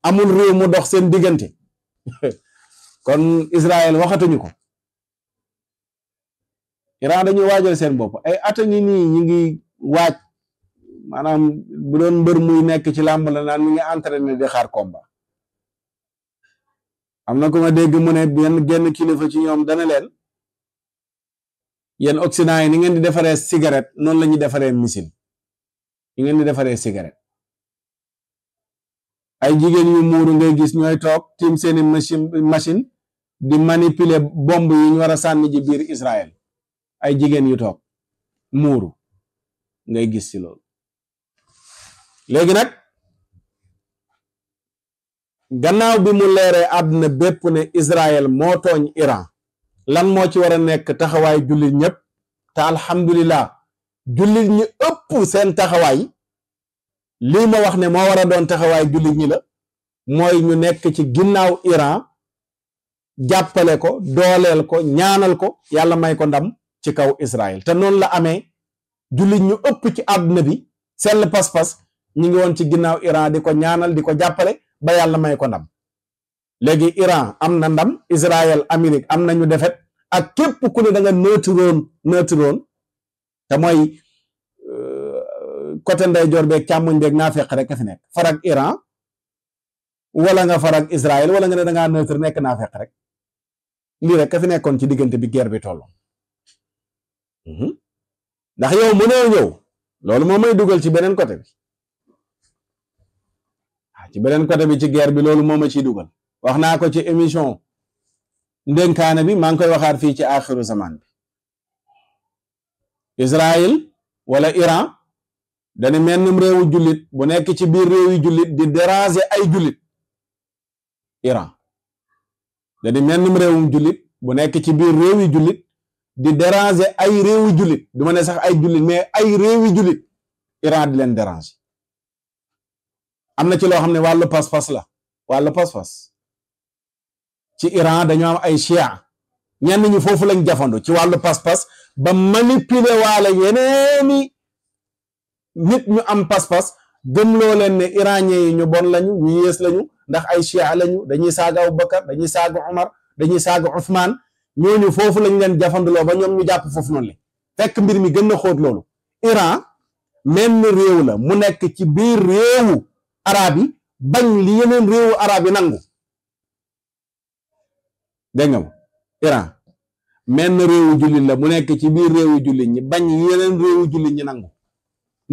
amul réew mu dox seen diggante kon Israël waxatuñu ko Iran dañuy waajal seen bopp ay ata ngi nii ñi ngi waaj maanaam bu doon mbër muy nekk ci làmb la naan mi ngi entraîné di xaar combat am na ko ma dégg mu ne benn genn kilifa ci ñoom dana leen yéen Occident yi ni ngeen di defaree cigarette noonu la ñuy defaree missile ni ngeen di defaree cigarette ay jigéen yu muuru ngay gis ñooy toog tiim seeni machine di manipuler bombe yi ñu war a sànni ji biir Israël ay jigéen yu toog muuru ngay gis ci loolu léegi nag gannaaw bi mu leeree àdduna bépp ne Israël moo tooñ Iran lan moo ci war a nekk taxawaay jullit ñëpp te alhamdulillah jullit ñi ëpp seen taxawaay lii ma wax ne moo war a doon taxawaay jullit ñi la mooy ñu nekk ci ginnaaw Iran jàppale ko dooleel ko ñaanal ko yàlla may ko ndam ci kaw Israël te noonu la amee jullit ñu ëpp ci àdduna bi sell pas-pas ñi ngi woon ci ginnaaw Iran di ko ñaanal di ko jàppale ba yàlla may ko ndam léegi Iran am na ndam Israël Amérique am nañu defet ak képp ku ne da nga neutroon te mooy côté ndeyjoor beeg càmmoñ beeg naafeq rek a fi nekk farag Iran wala nga farag Israël wala nga ne da ngaa neutre nekk naafeq rek lii rek ka fi nekkoon ci diggante bi guerre bi tolloo ndax yow mënoo ñëw loolu moo may dugal ci beneen côté bi ci beneen côté bi ci guerre bi loolu moo ma ciy dugal wax naa ko ci émission ndénkaane bi maa ngi koy waxaat fii ci axiru zaman bi Israël wala Iran dañu mennum réewu jullit bu nekk ci biir réewi jullit di déranger ay jullit Iran dañu mennum réewum jullit bu nekk ci biir réewi jullit di déranger ay réewi jullit du ma ne sax ay jullit mais ay réewi jullit Iran di leen déranger am na ci loo xam ne wàllu pas-pas la wàllu pas-pas ci Iran dañoo am ay chia ñenn ñi foofu lañ jafandu ci wàllu pas-pas ba manipuler waale yeneeni nit ñu am pas-pas gëmloo leen ne iranien yi ñu bon lañu ñu yées lañu ndax ay chia lañu dañuy saaga Abubakar dañuy saaga Umar dañuy saaga Uthman ñooñu foofu lañ leen jafanduloo ba ñoom ñu jàpp foofu noonu le fekk mbir mi gën na xóot loolu Iran menn réew la mu nekk ci biir réewu arab yi bañ li yeneen réewu arab yi nangu dégg nga Iran menn réewu jullit la mu nekk ci biir réewu jullit ñi bañ yeneen réewu jullit ñi nangu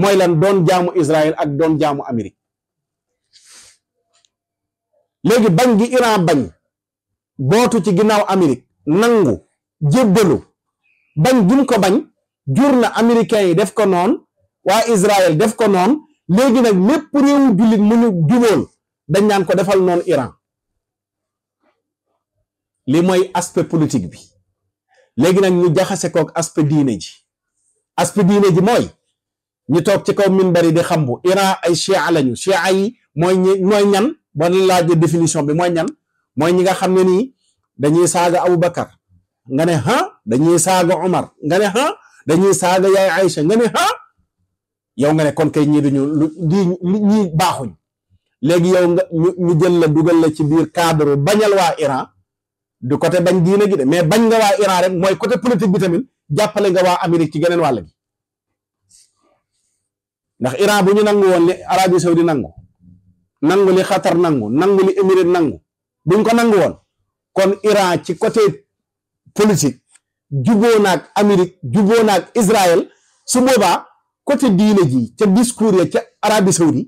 mooy lan doon jaamu Israël ak doon jaamu Amérique léegi bañ gi Iran bañ bootu ci ginnaaw Amérique nangu jébbalu bañ gim ko bañ jur na américains yi def ko noon waa Israël def ko noon léegi nag lépp réewu jullit mu ñu jubóol dañ naan ko defal noonu Iran li mooy aspect politique bi léegi nag ñu jaxase kook aspect diine ji mooy ñu toog ci kaw minbari di xambu Iran ay chia lañu chia yi mooy ñan ba laaj définition bi mooy ñan mooy ñi nga xam ne nii dañuy saaga Abubakar nga ne dañuy saaga Omar nga ne dañuy saaga yaay Aïcha nga ne yow nga ne kon kay ñii duñu ñii baaxuñ léegi yow nga ñu jël la dugal la ci biir cadre bañal waa Iran du côté bañ diine gi de mais bañ nga waa Iran rek mooy côté politique bi tamit jàppale nga waa Amérique ci geneen wàll gi ndax Iran bu ñu nangu woon li Arabie Saoudi nangu li Qatar nangu li Émirats nangu buñ ko nangu woon kon Iran ci côté politique juboo naag Amérique juboo naag Israël su boobaa côté diine ji ca discours ya ca Arabie Saoudi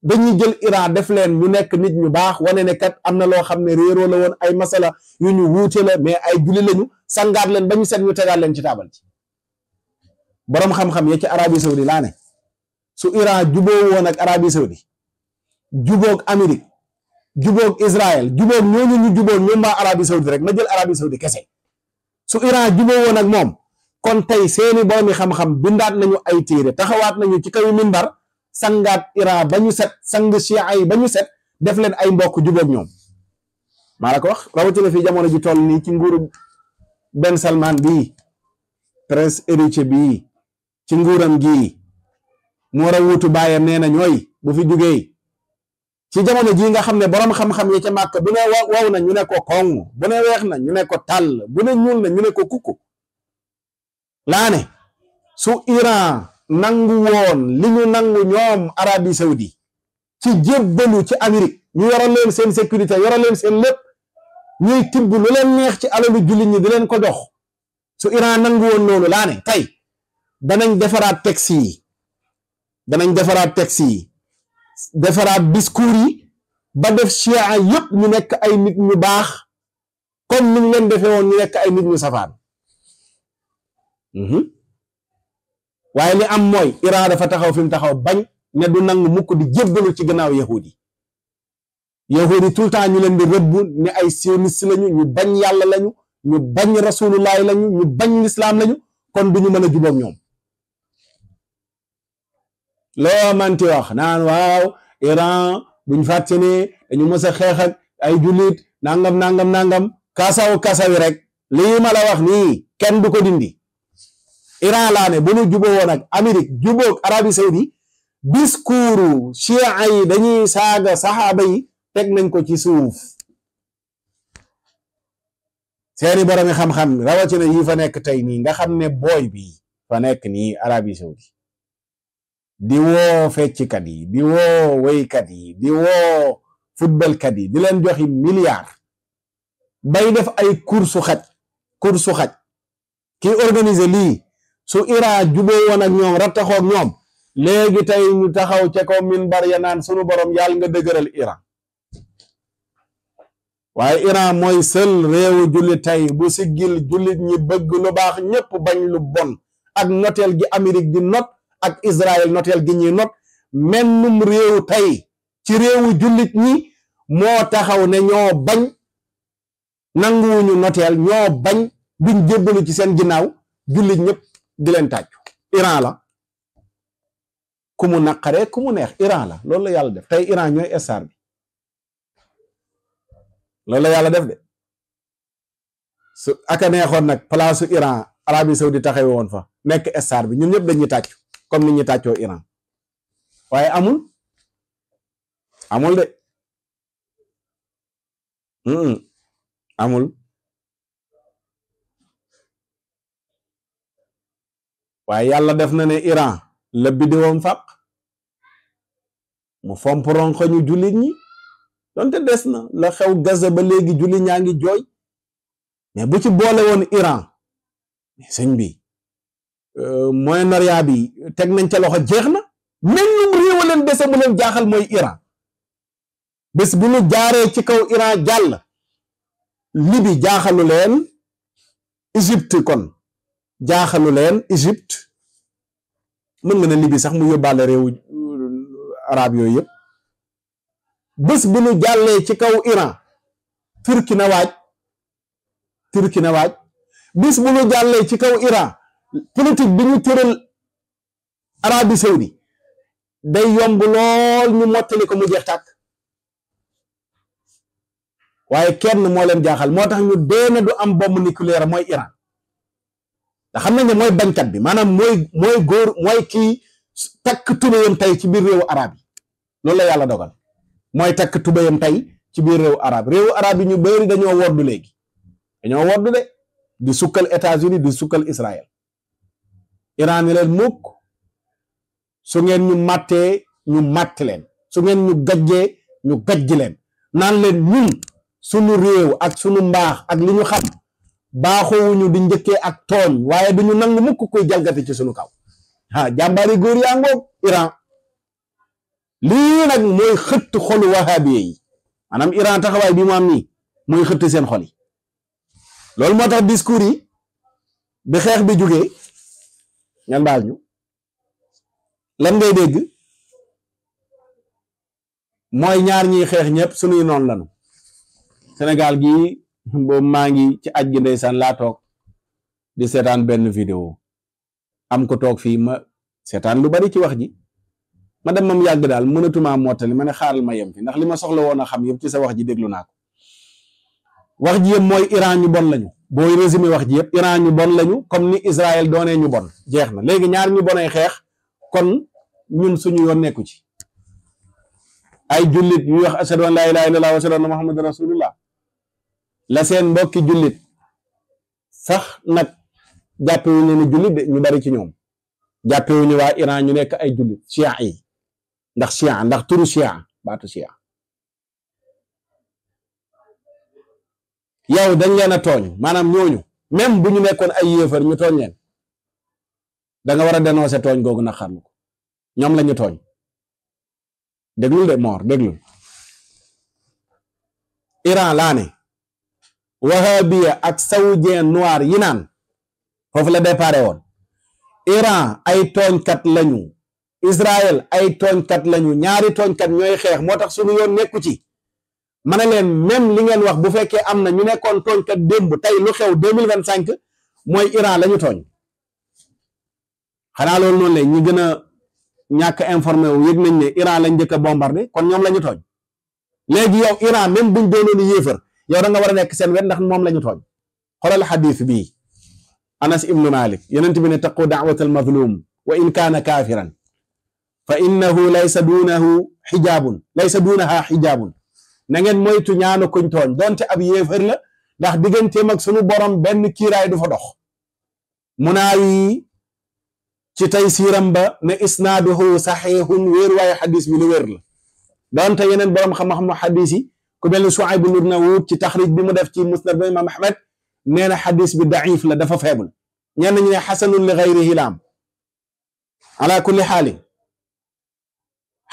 dañuy jël Iran def leen ñu nekk nit ñu baax wane ne kat am na loo xam ne réeroo la woon ay masala yu ñu wuute la mais ay julli lañu sangaat leen ba ñu set ñu tegaat leen ci taabal ci boroom xam-xam ya ci Arabie Saoudi laa ne su Iran juboo woon ak Arabie Saoudi jubóog Amérique jubóog Israël jubóog ñooñu ñu jubóog ñoom waa Arabie Saoudi rek ma jël Arabie Saoudi kese su Iran juboo woon ak moom kon tey seeni boroomi xam-xam bindaat nañu ay téere taxawaat nañu ci kaw minbar sangaat Iran ba ñu set sang Shia yi ba ñu set def leen ay mbokk jubóog ñoom maa la ko wax rawatina fii jamono ji toll nii ci nguuru Ben Salman bii prince héritier bii ci nguuram gii mu war a wuutu baayam nee na ñooy bu fi jugee ci jamono jii nga xam ne boroom xam-xam yi ca màkk bu ne waw na ñu ne ko koŋ bu ne weex na ñu ne ko tàll bu ne ñuul na ñu ne ko kukku laa ne su Iran nangu woon li ñu nangu ñoom Arabie Saoudi ci jébbalu ci Amérique ñu yoral leen seen sécurité yoral leen seen lépp ñuy tibb lu leen neex ci alalu jullit ñi di leen ko jox su Iran nangu woon loolu laa ne tey danañ defaraat texte yi defaraat discours yi ba def Shia yëpp ñu nekk ay nit ñu baax comme ni ñu leen defee woon ñu nekk ay nit ñu safaan waaye li am mooy Iran dafa taxaw fi mu taxaw bañ ne du nangu mukk di jébbalu ci gannaaw yahudi tout le temps ñu leen di rëbb ne ay sioniste lañu ñu bañ yàlla lañu ñu bañ rasulullahi lañu ñu bañ lislaam lañu kon duñu mën a jubóog ñoom loo manti wax naan waaw Iran buñ fàtte ne dañu mës a xeex ak ay jullit nangam kasawi rek lii ma la wax nii kenn du ko dindi Iran laa ne bu ñu juboo woon ak Amérique jubóog Arabie Saoudi discours Shia yi dañuy saaga saxaaba yi teg nañ ko ci suuf seeni boromi xam-xam rawatina yi fa nekk tey nii nga xam ne booy bi fa nekk nii Arabie Saoudi di woo fecckat yi di woo waykat yi di woo footballkat yi di leen joxi milliards bay def ay course xaj kii organiser lii su Iran juboo woon ak ñoom rattaxoo ak ñoom léegi tey ñu taxaw ca kaw minbar ya naan sunu borom yàlla nga dëgëral Iran waaye Iran mooy seul réewu jullit tey bu siggil jullit ñi bëgg lu baax ñépp bañ lu bon ak noteel gi Amérique di not ak Israël noteel gi ñuy not mennum réew tey ci réewu jullit ñi moo taxaw ne ñoo bañ nanguwuñu noteel ñoo bañ duñ jébbalu ci seen ginnaaw jullit ñëpp di leen tàccu Iran la ku mu naqaree ku mu neex Iran la loolu la yàlla def tey Iran ñooy star bi loolu la yàlla def de su aka neexoon nag place Iran Arabie Saoudi taxaw woon fa nekk star bi ñun ñëpp dañuy tàccu comme ni ñu tàccoo Iran waaye amul de amul waaye yàlla def na ne Iran la biddiwam fàq mu fomp ronko ñu jullit ñi donte des na la xew Gaza ba léegi jullit ñaa ngi jooy mais bu ci boole woon Iran sëñ bi Moyen-Orient bi teg nañ ca loxo jeex na mennum réew leen dese mu leen jaaxal mooy Iran bés bu ñu jaaree ci kaw Iran jàll Libi jaaxalu leen Égypte kon jaaxalu leen Égypte mën nga ne Libi sax mu yóbbaale réewu arab yooyu yëpp bés bu ñu jàllee ci kaw Iran Turki na waaj bés bu ñu jàllee ci kaw Iran politique bi ñu tëral Arabie Saoudi day yomb lool ñu mottali ko mu jeex tàkk waaye kenn moo leen jaaxal moo tax ñu deena du am bombe nucléaire mooy Iran da xam nañ ne mooy bañkat bi maanaam mooy góor mooy kii takk tubéyam tey ci biir réewu arab yi loolu la yàlla dogal mooy takk tubéyam tey ci biir réewu arab yi ñu bëri dañoo woddu léegi dañoo woddu de di sukkal États-Unis di sukkal Israël Iran ni leen mukk su ngeen ñu màttee ñu màtt leen su ngeen ñu gajjee ñu gajj leen naan leen ñun sunu réew ak sunu mbaax ak li ñu xam baaxoowuñu di njëkkee ak tooñ waaye duñu nangu mukk koy jalgati ci sunu kaw jàmbaari góor yaa ngoog Iran lii nag mooy xëtt xolu wahabiye yi maanaam Iran taxawaay bi mu am nii mooy xëtt seen xol yi loolu moo tax discours yi bi xeex bi jógee ñan baal ñu lan ngay dégg mooy ñaar ñiy xeex ñëpp suñuy noonu lanu Sénégal gii boobu maa ngi ci aj gi ndeysaan laa toog di seetaan benn vidéo am ko toog fii ma seetaan lu bari ci wax ji ma dem mam yàgg daal mënatuma mottali ma ne xaaral ma yem fi ndax li ma soxla woon a xam yëpp ci sa wax ji déglu naa ko wax ji yëpp mooy Iran ñu bon lañu booy résumé wax ji yëpp Iran ñu bon lañu comme ni Israël doonee ñu bon jeex na léegi ñaar ñu bonee xeex kon ñun suñu yoon nekku ci ay jullit yu wax ashhadu an laa ilaaha illallaah wa ashhadu anna muhammadan rasulullah la seen mbokki jullit sax nag jàppewuñu ne jullit de ñu bari ci ñoom jàppewuñu waa Iran ñu nekk ay jullit chia yi ndax turu chia baatu chia yow dañ leen a tooñ maanaam ñooñu même bu ñu nekkoon ay yéefar ñu tooñ leen da nga war a dénoncer tooñ googu na xarlu ko ñoom la ñu tooñ déglul de Mor déglul Iran laa ne wahabiya ak saoudien noir yi naan foofu la déparé woon Iran ay tooñkat lañu Israël ay tooñkat lañu ñaari tooñkat ñooy xeex moo tax suñu yoon nekku ci ma ne leen même li ngeen wax bu fekkee am na ñu nekkoon tooñkat démb tey lu xew 2025 mooy Iran la ñu tooñ xanaa loolu noonu la ñu gën a ñàkk informé wu yëg nañ ne Iran lañ njëkk a bombardé kon ñoom la ñu tooñ léegi yow Iran même buñ doonoon yéefar yow da nga war a nekk seen wet ndax moom la ñu tooñ xoolal xadiis bii Anas ibnu Malik yonent bi ne taqu da'watal mazlum wa in kaana kaafiran fa innahu laysa duunaha xijaabun na ngeen moytu ñaanu kuñ tooñ donte ab yéefar la ndax digganteem ak sunu borom benn kiiraay du fa dox Munaawi ci tey siiram ba ne isnaaduhu saxiixun wéer waaye xadis bi lu wér la donte yeneen borom xam-xamu xadis yi ku mel ni Shuayb ibn Daawuud ci taxrij bi mu def ci musnad ba Imaam Ahmad nee na xadis bi daif la dafa faible ñenn ñi ne xasanun li gayrihi laam ala kulli xaalin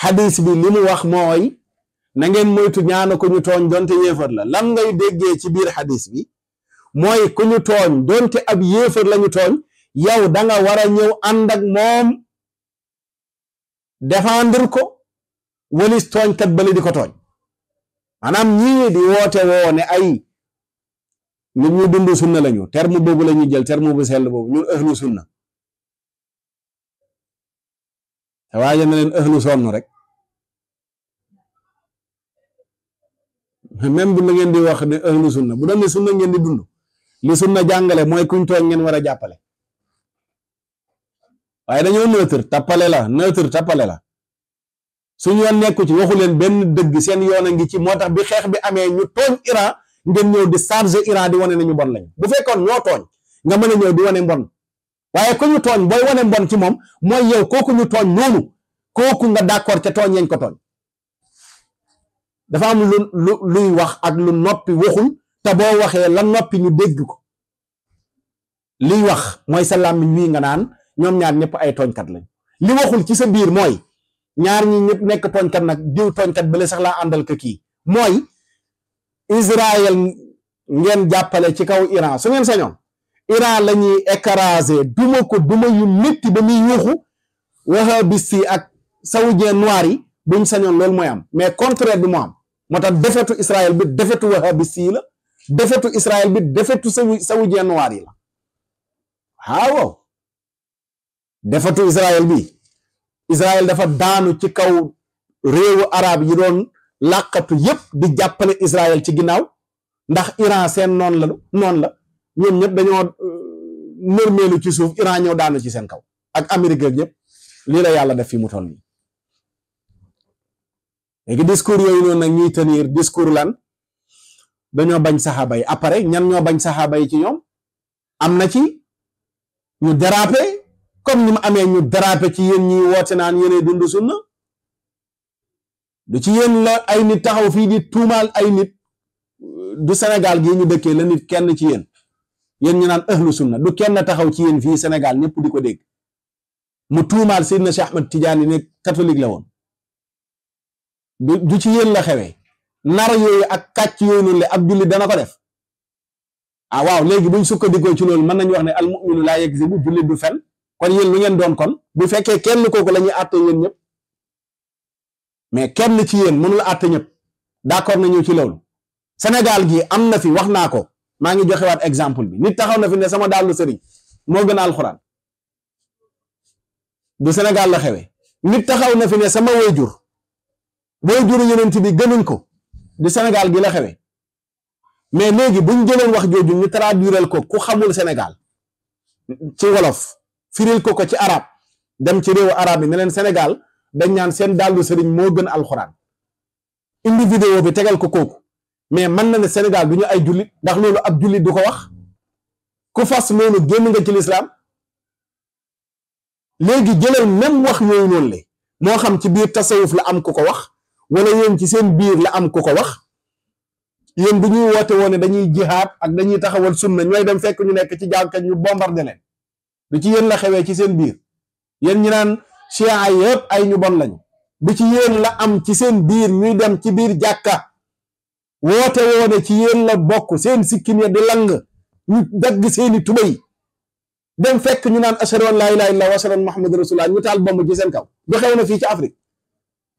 xadis bi li mu wax mooy na ngeen moytu ñaanu ko ñu tooñ donte yéefar la lan ngay déggee ci biir xadis bi mooy ku ñu tooñ donte ab yéefar la ñu tooñ yow da nga war a ñëw ànd ak moom défendre ko walis tooñkat bali di ko tooñ maanaam ñii di woote woo ne ay nit ñu dund sunna lañu terme boobu la ñuy jël terme bu sell boobu ñun ahlu sunna te waaye na leen ahlu sonn rek même bu la ngeen di wax ne ahlu sunna bu doon ne sunna ngeen di dund li sunna jàngale mooy kuñ tooñ ngeen war a jàppale waaye dañoo neutre tappale la suñu yoon nekku ci waxu leen benn dëgg seen yoon a ngi ci moo tax bi xeex bi amee ñu tooñ Iran ngeen ñëw di charger Iran di wane nañu bon lañu bu fekkoon ñoo tooñ nga mën a ñëw di wane mbon waaye ku ñu tooñ booy wane mbon ci moom mooy yow kooku ñu tooñ noonu kooku nga d'accord ca tooñ yañ ko tooñ dafa am luy wax ak lu noppi waxul te boo waxee la noppi ñu dégg ko liy wax mooy sa làmmiñ wii nga naan ñoom ñaar ñëpp ay tooñkat lañ li waxul ci sa biir mooy ñaar ñi ñëpp nekk tooñkat nag diw tooñkat bale sax laa àndal ka kii mooy Israël ngeen jàppale ci kaw Iran su ngeen sañoon Iran la ñuy écraser duma ko duma yu métti ba muy yuuxu wahabiste yi ak saoudien noir yi buñ sañoon loolu mooy am mais contraire bi moo am moo tax defetu Israël bi defetu wahabiste yi la defetu Israël bi defetu saoudien noir yi la waaw defetu Israël bi Israël dafa daanu ci kaw réewu arab yi doon làqatu yépp di jàppale Israël ci ginnaaw ndax Iran seen noonu la ñoom ñëpp dañoo nërmeelu ci suuf Iran ñëw daanu ci seen kaw ak Amérique ak ñëpp lii la yàlla def fi mu toll nii léegi discours yooyu noonu nag ñuy tenir discours lan dañoo bañ saxaaba yi après ñan ñoo bañ saxaaba yi ci ñoom am na ci ñu dérapé comme ni mu amee ñu dérapé ci yéen ñi woote naan yéenay dund sunna du ci yéen la ay nit taxaw fii di tuumaal ay nit du Sénégal gii ñu dëkkee la nit kenn ci yéen ñu naan ahlu sunna du kenn taxaw ci yéen fii Sénégal ñëpp di ko dégg mu tuumaal Seydina Cheikh Ahmed Tidiane ne catholique la woon du ci yéen la xewee nar yooyu ak kàcc yooyu noonu le ab julli dana ko def ah waaw léegi buñ sukkandikoo ci loolu mën nañu wax ne al mu'minu laa yakzibu julli du fen kon yéen lu ngeen doon kon bu fekkee kenn kooku la ñuy àtte yéen ñëpp mais kenn ci yéen mënul àtte ñëpp d'accord nañu ci loolu Sénégal gi am na fi wax naa ko maa ngi joxewaat exemple bi nit taxaw na fi ne sama dàllu sëriñ moo gën a alxuraan du Sénégal la xewee nit taxaw na fi ne sama waajur yonent bi gënuñ ko du Sénégal gi la xewee mais léegi buñ jëloon wax jooju ñu traduiral ko ku xamul Sénégal ci wolof firil ko ci arab dem ci réewu arab yi ne leen Sénégal dañ ñaan seen dàllu sëriñ moo gën alxuraan indi vidéo bi tegal ko kooku mais mën na ne Sénégal du ñu ay jullit ndax loolu ab jullit du ko wax ku fas loolu génn nga ci lislaam léegi jëlal même wax yooyu noonu le moo xam ci biir tasawuf la am ku ko wax wala yéen ci seen biir la am ku ko wax yéen bu ñuy woote woone dañuy jihaad ak dañuy taxawal sunna ñooy dem fekk ñu nekk ci jàkka ñu bombardé leen du ci yéen la xewee ci seen biir yéen ñi naan chia yëpp ay ñu bon lañu du ci yéen la am ci seen biir ñuy dem ci biir jàkka woote woone ci yéen la bokk seen sikkin ya di lang ñu dagg seeni tubay dem fekk ñu naan ashhadu an laa ilaaha illallaah wa ashhadu anna muhammadan rasulullah ñu taal bomb ci seen kaw du xew na fii ci Afrique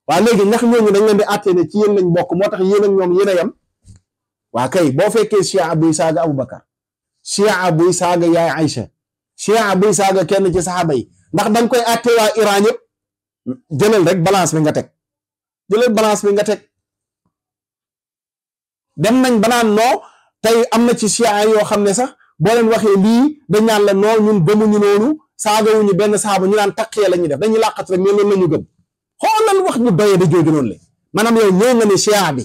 waa léegi ndax ñooñu dañ leen di àttee ne ci yéen lañ bokk moo tax yéen ak ñoom yéen a yem waa kay boo fekkee chia buy saaga Aboubacar chia buy saaga yaay Aïcha chia buy saaga kenn ci saxaaba yi ndax dañ koy àttee waa Iran yëpp jëlal rek balance bi nga teg jëlal balance bi nga teg dem nañ banaan noo tey am na ci chia yoo xam ne sax boo leen waxee lii dañ naan la noo ñun gëmuñu noonu saagawuñu benn saxaaba ñu naan taqiyee la ñuy def dañuy làqat rek mais loolu la ñu gëm xoolal wax ñu doyee da jooju noonu le maanaam yow ñëw nga ne chia bi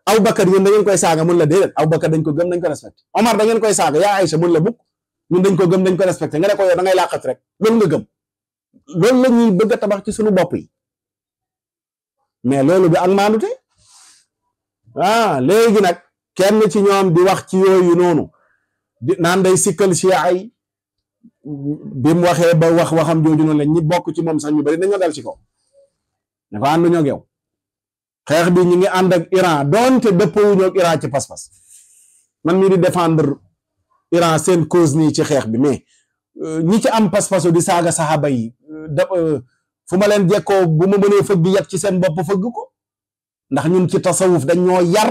Aboubacar yéen da ngeen koy saaga mun la déedéet Aboubacar dañ ko gëm dañ ko respecté Omar da ngeen koy saaga yaa Aïcha mun la bukk ñun dañ ko gëm dañ ko respecté nga ne ko yow da ngay làqat rek loolu nga gëm loolu la ñuy bëgg a tabax ci suñu bopp yi mais loolu bi ak maandute léegi nag kenn ci ñoom di wax ci yooyu noonu di naan day sikkal chia ay bi mu waxee ba waxam jooju noonu la ñi bokk ci moom sax ñu bari dañoo dal ci ko ne ko ànduñoo ak yow xeex bi ñu ngi ànd ak Iran doonte dëppawuñoo ak Iran ci pas-pas man mii di défendre Iran seen cause nii ci xeex bi mais ñi ci am pas-pasu di saaga saxaaba yi fu ma leen jekkoo bu ma mënee fëgg yat ci seen bopp fëgg ko ndax ñun ci tasawuf dañ ñoo yar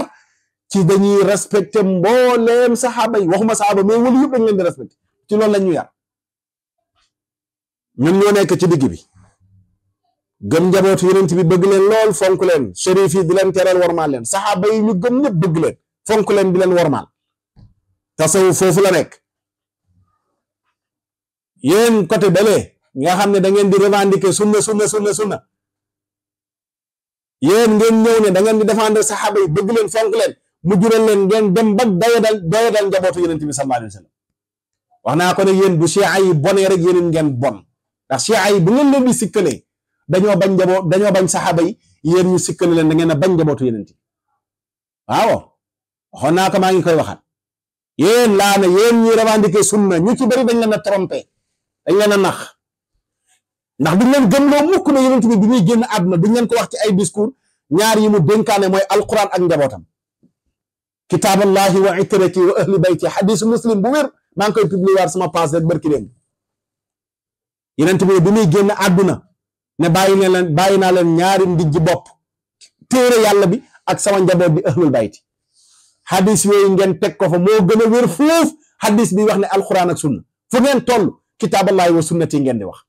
ci dañuy respecté mbooleem saxaaba yi waxuma saxaaba mais wali yëpp dañ leen di respecté ci loolu lañ ñu yar ñun ñoo nekk ci digg bi gëm njabootu yonent bi bëgg leen lool fonk leen shérif yi di leen tereel wormaal leen saxaaba yi ñu gëm ñëpp bëgg leen fonk leen di leen wormaal tasawuf foofu la nekk yéen côté bële nga xam ne da ngeen di revendiquer sunna yéen ngeen ñëw ne da ngeen di défendre saxaaba yi bëgg leen fonk leen mu jural leen ngeen dem ba doyadal njabootu yonent bi sallallahu alayhi wa sallam wax naa ko ne yéen bu chia yi bonee rek yéen ngeen bon ndax chia yi bu ngeen leen di sikkalee dañoo bañ saxaaba yi yéen ñu sikkale leen da ngeen a bañ njabootu yonent bi waaw waxoon naa ko maa ngi koy waxaat yéen laa ne yéen ñi revendiquer sunna ñu ci bëri dañ leen a trompé dañ leen a nax ndax duñ leen gëmloo mukk ne yonent bi bi ñuy génn àdduna duñ leen ko wax ci ay discours ñaar yi mu dénkaane mooy alquran ak njabootam kitaaballahi wa itrati wa ahli bayti xadisu muslim bu wér maa ngi koy publier waat sama page rek barki leen yonent bi bi muy génn àdduna ne bàyyi naa leen ñaari ndijji bopp téere yàlla bi ak sama njaboot bi ahlul bayti xadis yooyu ngeen teg ko fa moo gën a wér foofu xadis bi wax ne alquran ak sunna fu ngeen toll kitaaballahi wa sunnati ngeen di wax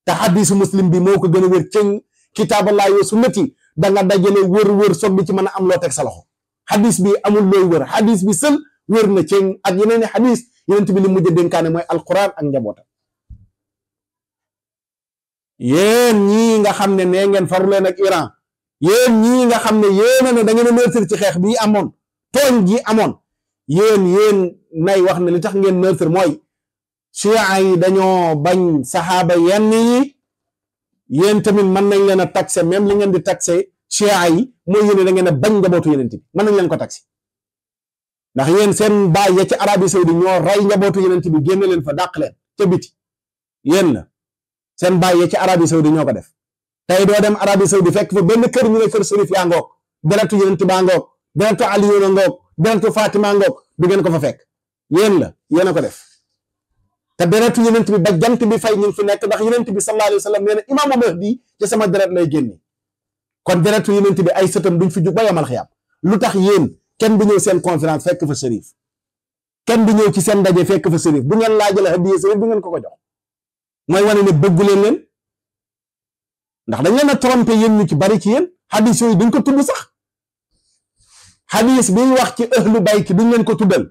te xadisu muslim bi moo ko gën a wér cëng kitaaballahi wa sunnati da nga dajale wër soog bi ci mën a am loo teg sa loxo xadis bi amul looy wër xadis bi sël wér na cëng ak yeneen i xadis yonent bi li mujj dénkaane mooy alquran ak njabootam. yéen ñii nga xam ne nee ngeen faru leen ak Iran yéen ñii nga xam ne yéena ne da ngeen a nërtër ci xeex bii amoon tooñ ji amoon yéen nay wax ne li tax ngeen nërtër mooy chia yi dañoo bañ saxaaba yenn yi yéen tamit mën nañ leen a taxé même li ngeen di taxé chia yi mooy yéen da ngeen a bañ njabootu yeneen bi mën nañ leen ko taxé ndax yéen seen baay ya ci Arabie Saoudi ñoo rey njabootu yeneen bi génne leen fa dàq leen ca biti yéen la seen baay ya ci Arabie Saoudi ñoo ko def tey doo dem Arabie Saoudi fekk fa benn kër ñu ne kër Serif yaa ngoog deretu yeneen baa ngoog deretu Aliyu ngoog deretu Fatima ngoog du ngeen ko fa fekk yéen la yéen a ko def te deretu yeneen bi ba jant bi fay ñu fi nekk ndax yeneen bi sallallahu alayhi wa sallam nee na imaamu Mahdi ci sama deret lay génne kon deretu yeneen bi ay sëtam duñ fi jug ba yomal xiyaam lu tax yéen kenn du ñëw seen conférence fekk fa Serif kenn du ñëw ci seen ndaje fekk fa Serif bu ngeen laajale hadiya Serif du ngeen ko jox mooy wane ne bëggu leen ndax dañ leen a trompé yéen ñu ci bari ci yéen hadis yooyu duñ ko tudd sax hadis bi wax ci ahlu bayt duñ leen ko tuddal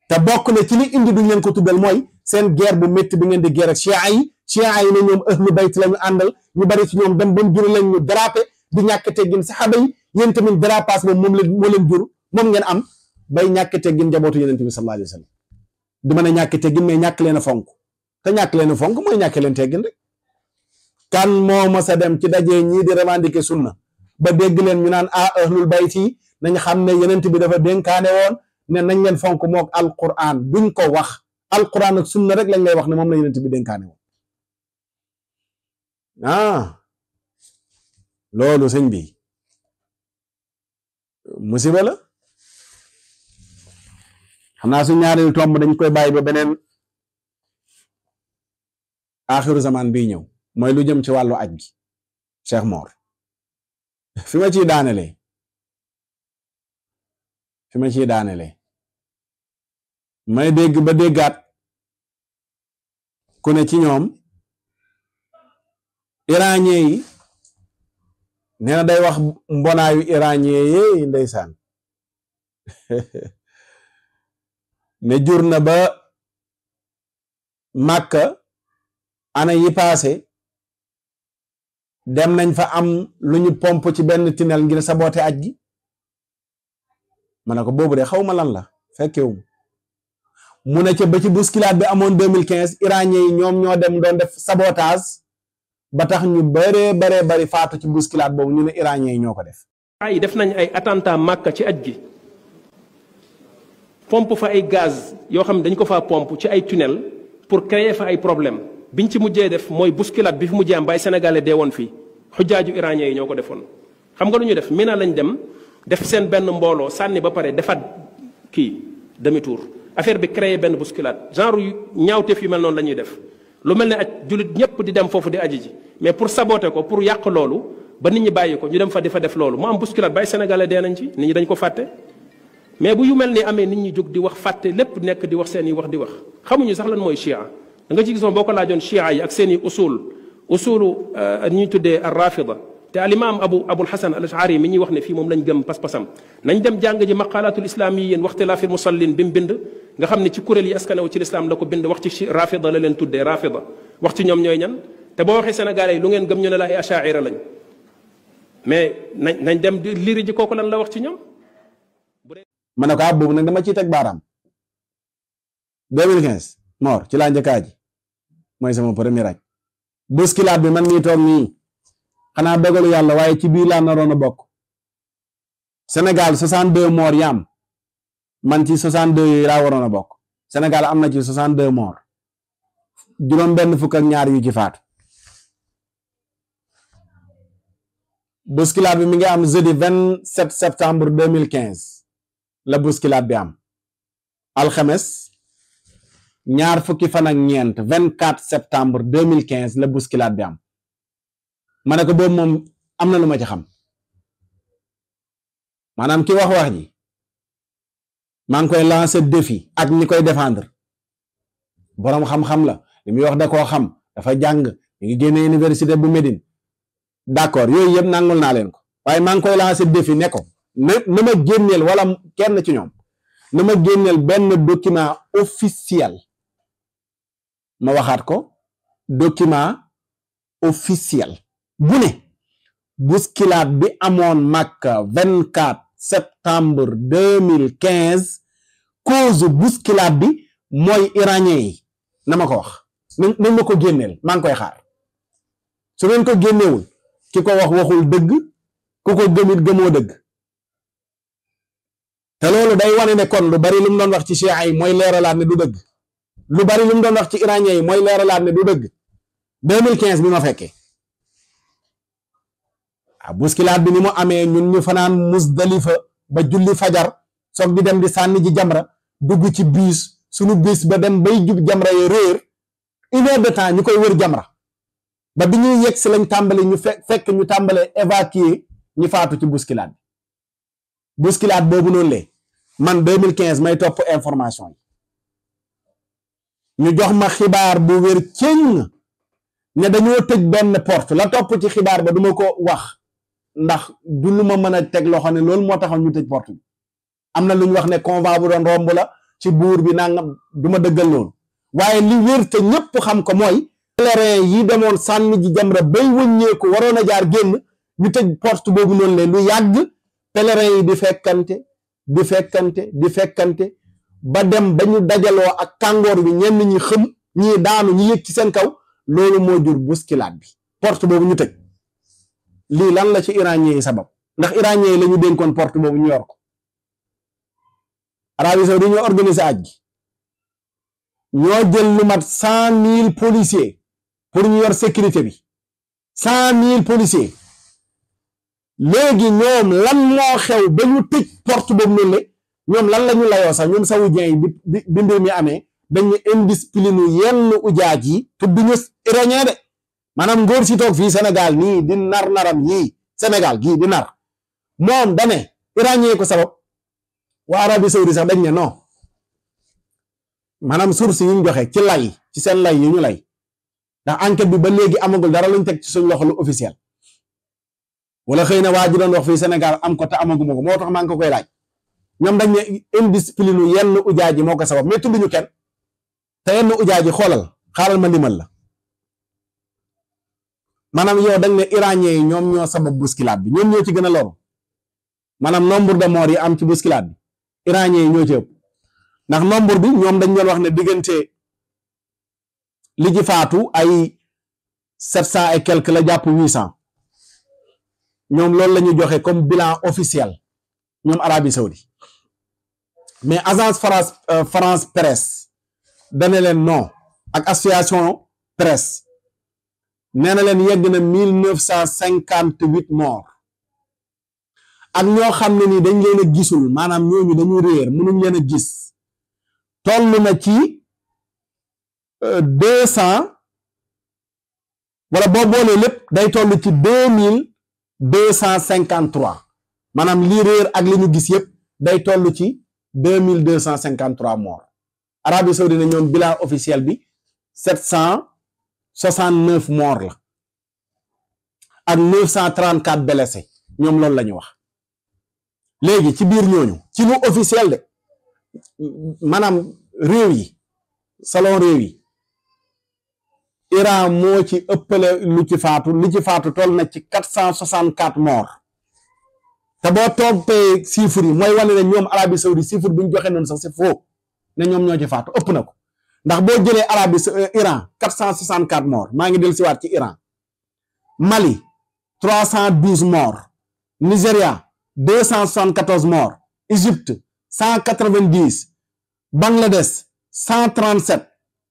te bokk na ci li indi duñ leen ko tuddal mooy seen guerre bu métti bi ngeen di guerre ak chia yi ne ñoom ahlu bayt la ñu àndal ñu bari ci ñoom dem ba mu jur lañ ñu dérapé di ñàkk teggin saxaaba yi yéen tamit dérapage moom moo leen jur moom ngeen am bay ñàkk teggin njabootu yonent bi sallallahu alayhi wa sallam du mën a ñàkk teggin mais ñàkk leen a fonk te ñàkk leen a fonk mooy ñàkk leen teggin rek kan moo mës a dem ci daje ñii di revendiquer sunna ba dégg leen ñu naan ahlul bayt yi nañ xam ne yonent bi dafa dénkaane woon ne nañ leen fonk mook alquran duñ ko wax alquran ak sunna rek lañ lay wax ne moom la yonent bi dénkaane woon loolu sëñ bi musiba la xam naa su ñaareelu tomb dañ koy bàyyi ba beneen axiru zaman bii ñëw mooy lu jëm ci wàllu aj gi Cheikh Mor fi ma ciy daanelee may dégg ba déggaat ku ne ci ñoom iranien yi nee na day wax mbonaayu iranien yi ndeysaan ne jur na ba Màkka ana yi paase dem nañ fa am lu ñu pomp ci benn tunnel ngir saboté aj gi ma ne ko boobu de xaw ma lan la fekkewu mu ne ca ba ci bousculade bi amoon 2015 iranien yi ñoom ñoo dem doon def sabotage ba tax ñu bëree bari faatu ci bousculade boobu ñu ne iranien yi ñoo ko def. ay def nañ ay attentat Màkka ci aj gi pompe fa ay gaz yoo xam ne dañ ko faa pompe ci ay tunnel pour créer fa ay problème biñ ci mujjee def mooy bousculade bi fi mujjee am bay sénégalais dee woon fii xujjaaju iranien yi ñoo ko defoon. xam nga lu ñu def Mina lañ dem def seen benn mbooloo sànni ba pare defaat kii demi tour affaire bi créé benn bousculade genre ñaawteef yu mel noonu la ñuy def lu mel ne aj jullit ñëpp di dem foofu di aji ji mais pour saboter ko pour yàq loolu ba nit ñi bàyyi ko ñu dem fa di fa def loolu mu am bousculade bay sénégalais dee nañ ci nit ñi dañ ko fàtte. mais bu yu mel ni amee nit ñi jóg di wax fàtte lépp nekk di wax seen i wax di wax xamuñu sax lan mooy chia da nga ci gisoon boo ko laajoon chia yi ak seen i usulu ñuy tuddee ar rafida te al imam abul hasan al ashari mi ñuy wax ne fii moom lañ gëm pas-pasam nañ dem jàng ji maqalatul islamiyin waxtilaafi musallin bi mu bind nga xam ne ci kuréel yi askanew ci lislaam la ko bind wax ci rafida la leen tuddee rafida wax ci ñoom ñooy ñan te boo waxee sénégalais yi lu ngeen gëm ñu ne la ay ashaira lañ mais nañ dem liri ji kooku lan la wax ci ñoom. ma ne ko boobu nag dama ciy teg baaraam 2015 Mor ci laa njëkkaa ji mooy sama premier aj bousculade bi man mii toog nii xanaa dogalu yàlla waaye ci biir laa naroon a bokk Sénégal 62 morts yaam man ci 62 yooyu laa waroon a bokk Sénégal am na ci 62 morts juróom benn fukk ak ñaar yu ci faatu bousculade bi mi ngi am jeudi 27 septembre 2015 la bousculade bi am alxames ñaar fukki fan ak ñeent 24 septembre 2015 la bousculade bi am ma ne ko boobu moom am na lu ma ci xam maanaam ki wax ji maa ngi koy lancer défi ak ñi koy défendre boroom xam-xam la li muy wax da koo xam dafa jàng mi ngi génne université bu Médine d'accord yooyu yëpp nangul naa leen ko waaye maa ngi koy lancer défi ne ko na ma génneel wala kenn ci ñoom na ma génneel benn document officiel ma waxaat ko document officiel bu ne bousculade bi amoon Makka 24 septembre 2015 cause bousculade bi mooy iranien yi na ma ko wax nañ ma ko génneel maa ngi koy xaar su ngeen ko génnewul ki ko wax waxul dëgg ku ko gëmit gëmoo dëgg te loolu day wane ne kon lu bari lu mu doon wax ci chia yi mooy leeralaat ne du dëgg lu bari lu mu doon wax ci iranien yi mooy leeralaat ne du dëgg 2015 bi ma fekkee bousculade bi ni mu amee ñun ñu fanaan Musdalifa ba julli fajar soog di dem di sànni ji jamra dugg ci bus sunu bus ba dem bay jub jamra yi réer 1 heure de temps ñu koy wër jamra ba bi ñuy yegg si lañ tàmbali ñu fekk ñu tàmbalee évacuer ñu faatu ci bousculade bi bousculade boobu noonu lee man 2015 may topp information yi ñu jox ma xibaar bu wér cëng ne dañoo tëj benn porte la topp ci xibaar ba duma ko wax ndax du lu ma mën a teg loxo ne loolu moo taxoon ñu tëj porte bi am na lu ñu wax ne convoi bu doon romb la ci buur bi nangam du ma dëggal loolu waaye li wér te ñëpp xam ko mooy pèlerin yi demoon sànni ji jamra bay wëññeeku waroon a jaar génn ñu tëj porte boobu noonu leen lu yàgg pèlerin yi di fekkante ba dem ba ñu dajaloo ak tàngoor bi ñenn ñi xëm ñii daanu ñi yëg ci seen kaw loolu moo jur bousculade bi porte boobu ñu tëj lii lan la ci iranien yi sabab ndax iranien yi la ñu dénkoon porte boobu ñu yor ko Arabie Saoudite ñoo organiser aj gi ñoo jël lu mat 100 000 policiers pour ñu yor sécurité bi 100 000 policiers léegi ñoom lan moo xew ba ñu tëj porte boobu noonu le ñoom lan la ñu layoo sax ñoom saoudien yi bi mbir mi amee dañu indiscipline yenn ujaaj yi tudd ñu iranien de maanaam ngóor si toog fii Sénégal nii di naram yii Sénégal gii di nar moom dane iranien ko sabab waa Arabie Saoudite sax dañ ne non maanaam source yi ñu joxe ci lay ci seen lay yi ñu lay ndax enquête bi ba léegi amagul dara luñ teg ci suñ loxo lu officiel wala xëy na waa ji doon wax fii Sénégal am ko te amaguma ko moo tax maa ngi ko koy laaj ñoom dañ ne indiscipline yenn ujaaj yi moo ko sabab mais tudduñu kenn te yenn ujaaj yi xaaral ma limal la maanaam yow dañ ne iranien yi ñoom ñoo sabab bousculade bi ñoom ñoo ci gën a loru maanaam nombre de morts yi am ci bousculade bi iranien yi ñoo ci ëpp ndax nombre bi ñoom dañ doon wax ne diggante li ci faatu ay 700 et quelque la jàpp 800 ñoom loolu la ñu joxe comme bilan officiel ñoom Arabie Saoudite mais agence France Presse dana leen non ak association presse nee na leen yegg na 1958 morts ak ñoo xam ne ni dañ leen a gisul maanaam ñooñu dañu réer mënuñ leen a gis toll na ci 200 wala boo boolee lépp day toll ci 2253 maanaam lii réer ak li ñu gis yëpp day toll ci 2253 morts Arabie Saoudite ne ñoom bilan officiel bi 769 morts la ak 934 blessés ñoom loolu la ñu wax léegi ci biir ñooñu ci lu officiel de maanaam réew yi salon réew yi Iran moo ci ëppale lu ci faatu li ci faatu toll na ci 464 morts te boo toppee chiffres yi mooy wane ne ñoom Arabie Saoudite chiffre bi ñu joxe noonu sax c'est faux ne ñoom ñoo ci faatu ëpp na ko ndax boo jëlee Iran 464 morts maa ngi del siwaat ci Iran Mali 312 morts Nigeria 274 morts Égypte 190 Bangladesh 137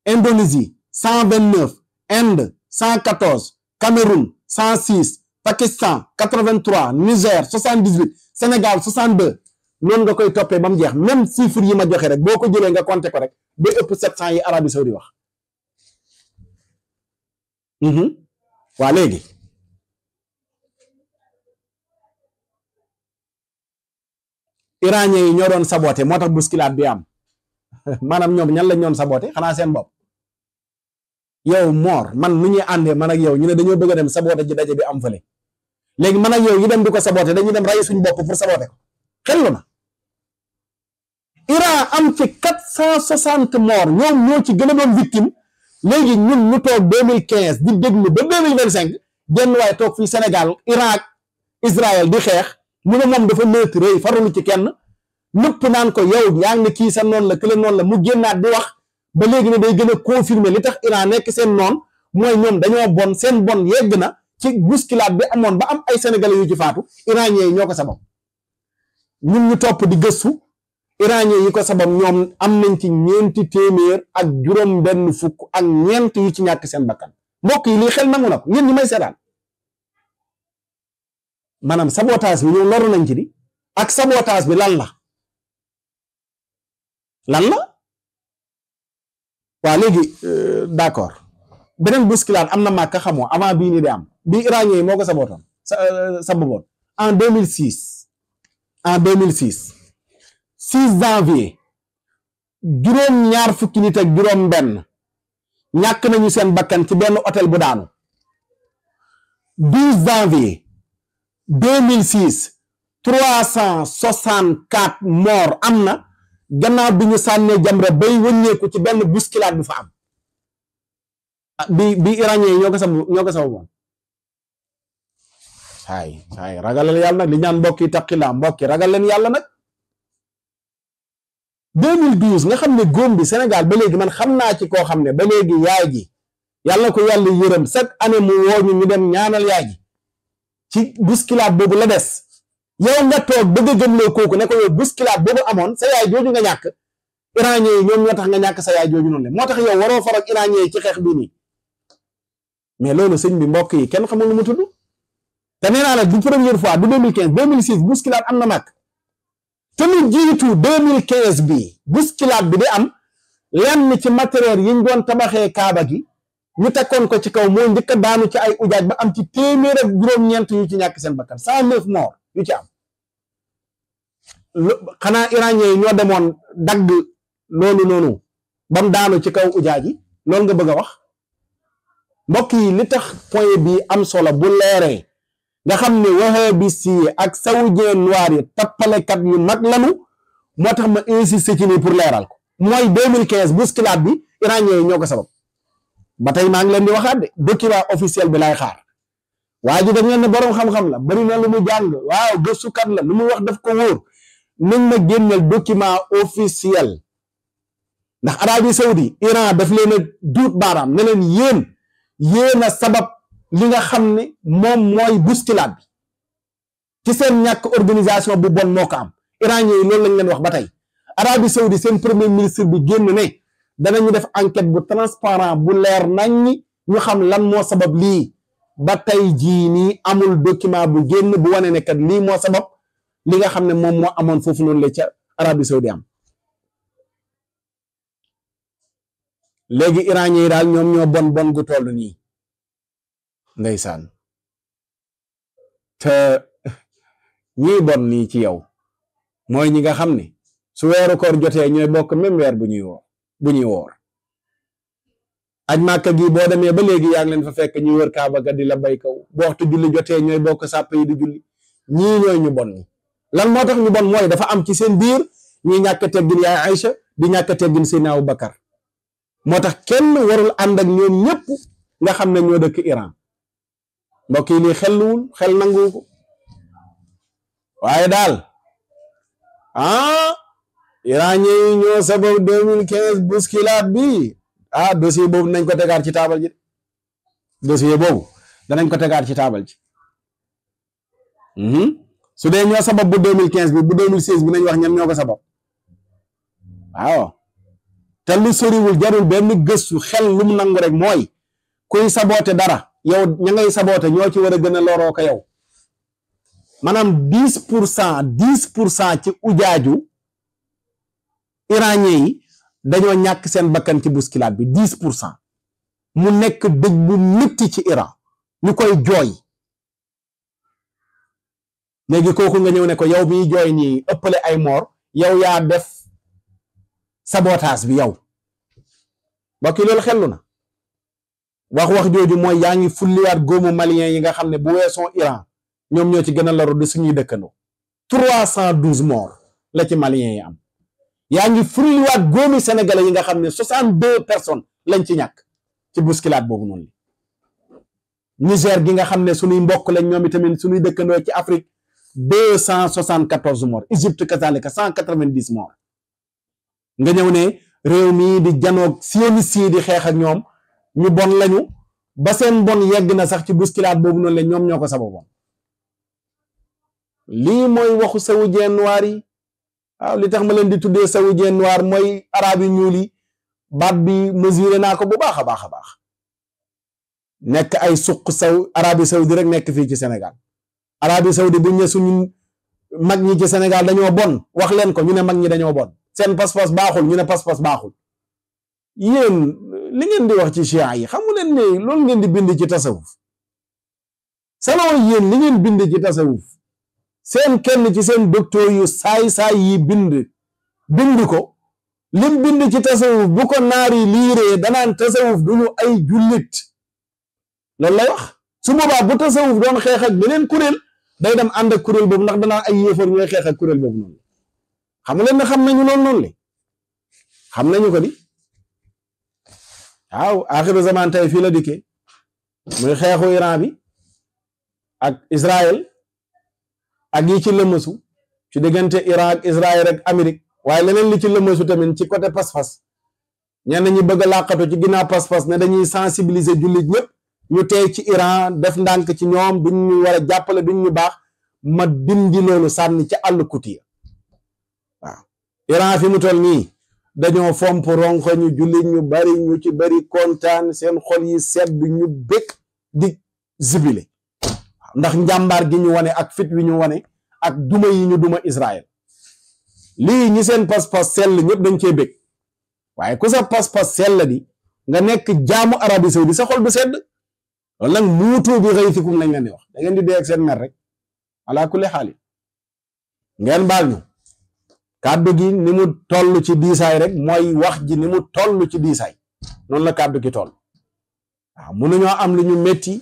Indonésie 129 Inde 114 Cameroun 106 Pakistan 83 Niger 78 Sénégal 62 noonu nga koy toppee ba mu jeex même chiffre yi ma joxe rek boo ko jëlee nga compter ko rek ba ëpp 700 yi Arabie Saoudite wax waa léegi iranien yi ñoo doon saboté moo tax bousculade bi am maanaam ñoom ñan lañ doon saboté xanaa seen bopp yow Mor man nu ñuy àndee man ak yow ñu ne dañoo bëgg a dem saboté ji daje bi am fële léegi man ak yow ñu dem di ko saboté dañuy dem ray suñu bopp pour saboté ko xellu na Iran am ci 460 morts ñoom ñoo ci gën a doon victime léegi ñun ñu toog 2015 di déglu ba 2025 genn waaye toog fii Sénégal Iran ak Israël di xeex mu ne moom dafa neutre rëy farulu ci kenn nëpp naan ko yow yaa ngi ne kii sa noonu la kële noonu la mu génnaat di wax ba léegi ne day gën a confirmer li tax Iran nekk seen noon mooy ñoom dañoo bon seen bon yegg na ci bousculade bi amoon ba am ay sénégalais yu ci faatu iranien yi ñoo ko sabab ñun ñu topp di gëstu iranien yi ko sabab ñoom am nañ ci 4 téeméer ak juróom benn fukk ak ñeent yu ci ñàkk seen bakkan mbokk yi lii xel nangu na ko ñun ñi may seetaan maanaam sabotage bi ñoom loru nañ ci di ak sabotage bi lan la waaw léegi d'accord beneen bousculade am na màkk xamoo avant bii nii di am bii iranien yi moo ko sababoon en 2006 6 janvier juróom ñaar fukki nit ak juróom benn ñàkk nañu seen bakkan ci benn hôtel bu daanu 12 janvier 2006 364 morts am na gannaaw bi ñu sànnee Jamra bay wëññeeku ci benn bousculade bu fa am bi iranien yi ñoo ko sababoon saay ragal leen yàlla nag li ñaan mbokki taqila mbokki ragal leen yàlla nag 2012 nga xam ne góom bi Sénégal ba léegi man xam naa ci koo xam ne ba léegi yaay ji yàlla ko yàlla yërëm chaque année mu woo ñu dem ñaanal yaay ji ci bousculade boobu la des yow nga toog bëgg a gëmloo kooku ne ko yow bousculade boobu amoon sa yaay jooju nga ñàkk iranien yi ñoom ñoo tax nga ñàkk sa yaay jooju noonu le moo tax yow waroo far ak iranien yi ci xeex bii nii mais loolu sëñ bi mbokk yi kenn xamul lu mu tudd te nee naa la du première fois du 2015 2006 bousculade am na màkk te lu jiitu 2015 bi bousculade bi di am lenn ci matériel yi ñu doon tabaxee kaaba gi ñu tekkoon ko ci kaw moo njëkk a daanu ci ay ujaaj ba am ci téeméer ak juróom-ñeent yu ci ñàkk seen bakkan 109 morts yu ci am xanaa iranien yi ñoo demoon dagg loolu noonu ba mu daanu ci kaw ujaaj yi loolu nga bëgg a wax mbokk yi li tax point bi am solo bu leeree nga xam ne wahabis yi ak saoudien noir yi tappalekat yu mag lanu moo tax ma insisté ci nii pour leeral ko mooy 2015 bousculade bi iranien yi ñoo ko sabab ba tey maa ngi leen di waxaat de document officiel bi lay xaar waa ji dañ leen ne boroom xam-xam la bari na lu mu jàng waaw gëstukat la lu mu wax daf ko wóor nañ ma génneel document officiel ndax Arabie Saoudi Iran daf leen a duut baaraam ne leen yéen a sabab li nga xam ne moom mooy bousculade bi ci seen ñàkk organisation bu bon moo ko am iranien yi loolu lañ leen wax ba tey Arabie Saoudi seen premier ministre bi génn ne danañu def enquête bu transparent bu leer nañ ñu xam lan moo sabab lii ba tey jii nii amul document bu génn bu wane ne kat lii moo sabab li nga xam ne moom moo amoon foofu noonu la ca Arabie Saoudi am léegi iranien yi daal ñoom ñoo bon gu toll nii ndeysaan te ñiy bon nii ci yow mooy ñi nga xam ne su weeru koor jotee ñooy bokk même weer bu ñuy woor aj màkka gi boo demee ba léegi yaa ngi leen fa fekk ñu wër kaaba ga di la bay kaw bu waxtu julli jotee ñooy bokk sàpp yi di julli ñii ñooy ñu bon ñi lan moo tax ñu bon mooy dafa am ci seen biir ñuy ñàkk teggin yaay Aïcha di ñàkk teggin Seydina Abubakar moo tax kenn warul ànd ak ñoom ñëpp nga xam ne ñoo dëkk Iran mbokk yi lii xel nangu ko waaye daal iranien yi ñoo sabab 2015 bousculade bi dossier boobu danañ ko tegaat ci taabal ji dossier boobu danañ ko tegaat ci taabal ji su dee ñoo sabab bu 2015 bi bu 2016 bi nañ wax ñan ñoo ko sabab waaw te lu soriwul jarul benn gëstu xel lu mu nangu rek mooy kuy saboote dara yow ña ngay saboote ñoo ci war a gën a loroo ko yow maanaam 10% ci ujaaju iranien yi dañoo ñàkk seen bakkan ci bousculade bi 10% mu nekk dëj bu metti ci Iran ñu koy jooy léegi kooku nga ñëw ne ko yow miy jooy nii ëppale ay moor yow yaa def sabotage bi yow mbokk yi loolu xellu na wax jooju mooy yaa ngi fulliwaat góomu malien yi nga xam ne bu weesoo Iran ñoom ñoo ci gën a loru di suñuy dëkkandoo 312 morts la ci malien yi am yaa ngi fulliwaat góomi sénégalais yi nga xam ne 62 personnes lañ ci ñàkk ci bousculade boobu noonu. Niger gi nga xam ne suñuy mbokk lañ ñoom itamit suñuy dëkkandoo ci Afrique 274 morts. Égypte kazalika 190 morts. nga ñëw ne réew mii di janoog sioniste yi di xeex ak ñoom ñu bon lañu ba seen bon yegg na sax ci bousculade boobu noonu la ñoom ñoo ko sababoon. lii mooy waxu saoudien noir yi. waaw li tax ma leen di tuddee saoudien noir mooy arab yu ñuul yi baat bi mesuré naa ko bu baax a baax a baax. nekk ay suq Arabie Saoudi rek nekk fii ci Sénégal. Arabie Saoudi buñ ne suñu mag ñi ci Sénégal dañoo bon wax leen ko ñu ne mag ñi dañoo bon seen pas-pas baaxul ñu ne pas-pas baaxul. yéen li ngeen di wax ci chia yi xamu leen ne loolu ngeen di bind ci tasawuf salon yéen li ngeen bind ci tasawuf seen kenn ci seen docteur yu saay-saay yi bind ko lim bind ci tasawuf bu ko naari liiree danaan tasawuf duñu ay jullit loolu lay wax su boobaa bu tasawuf doon xeex ak beneen kuréel day dem ànd ak kuréel boobu ndax danaa ay yéefar ñooy xeex ak kuréel boobu noonu xam leen ne xam nañu loolu noonu le xam nañu ko di waaw axiru zaman tey fii la dikkee muy xeexu Iran bi ak Israël ak yi ci lëmmasu ci diggante Iran ak Israël ak Amérique waaye leneen li ci lëmmasu tamit ci côté pas-pas ñenn ñi bëgg a làqatu ci ginnaaw pas-pas ne dañuy sensibiliser jullit ñëpp ñu tey ci Iran def ndànk ci ñoom duñ ñu war a jàppale duñ ñu baax ma dindi loolu sànni ci àll kutiya waaw Iran fi mu toll nii dañoo fomp ronko ñu jullit ñu bari ñu ci bari kontaan seen xol yi sedd ñu bëgg di zibile ndax njàmbaar gi ñu wane ak fit wi ñu wane ak duma yi ñu duma Israël lii ñi seen pas-pas sell ñëpp dañ cee bëgg waaye ku sa pas-pas sell di nga nekk jaamu Arabie Saoudi sa xol du sedd loolu nag muutu bi xëytikum lañ leen di wax da ngeen di dee ak seen mer rek ala kulli xaali ngeen baal ñu kàddu gi ni mu toll ci diisaay rek mooy wax ji ni mu toll ci diisaay noonu la kàddu gi toll waaw mënuñoo am lu ñu metti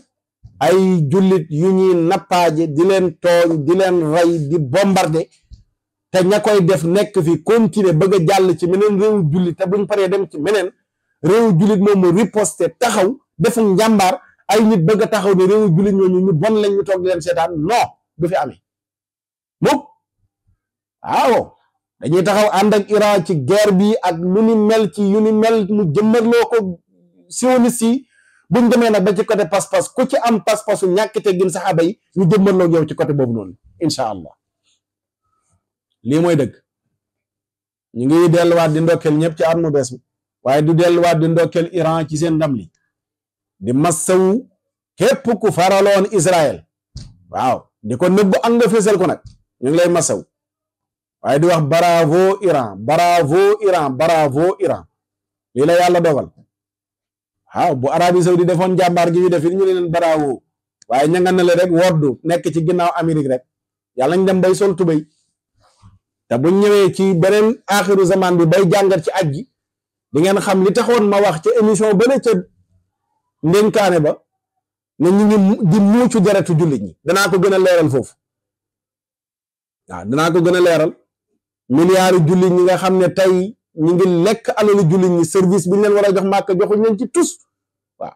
ay jullit yu ñuy nappaaje di leen tooñ di leen rey di bombarder te ña koy def nekk fi continuer bëgg a jàll ci meneen réew jullit te buñ paree dem ci meneen réew jullit moom mu riposte taxaw defu njàmbaar ay nit bëgg a taxaw ne réew jullit ñooñu ñu bon lañ ñu toog di leen seetaan non du fi amee mukk waaw dañuy taxaw ànd ak Iran ci guerre bi ak lu ni mel ci yu ni mel mu jëmmarloo ko sioniste yi buñ demee nag ba ci côté pas-pas ku ci am pas-pasu ñàkk teggin saxaaba yi ñu jëmmarloo yow ci côté boobu noonu incha allah lii mooy dëgg ñu ngi delluwaat di ndokkeel ñëpp ci at mu bees bi waaye du delluwaat di ndokkeel Iran ci seen ndam li di massawu képp ku faraloon Israël waaw di ko nëbbu ak nga fésal ko nag ñu ngi lay massawu waaye di wax bravo Iran bravo Iran bravo Iran lii la yàlla dogal waaw bu Arabie Saoudi defoon jàmbaar gi ñu def it ñu leen bravo waaye ña nga ne le rek woddu nekk ci ginnaaw Amérique rek yàlla ñu dem bay sol tubéy te buñ ñëwee ci beneen axiru zaman bi bay jàngat ci aj gi di ngeen xam li taxoon ma wax ci émission ba ne ca ndénkaane ba ne ñu ngi di muucu deretu jullit ñi danaa ko gën a leeral foofu waaw danaa ko gën a leeral milliards jullit ñi nga xam ne tey ñu ngi lekk alalu jullit ñi service bi ñu leen war a jox màkk joxuñ leen ci tus waaw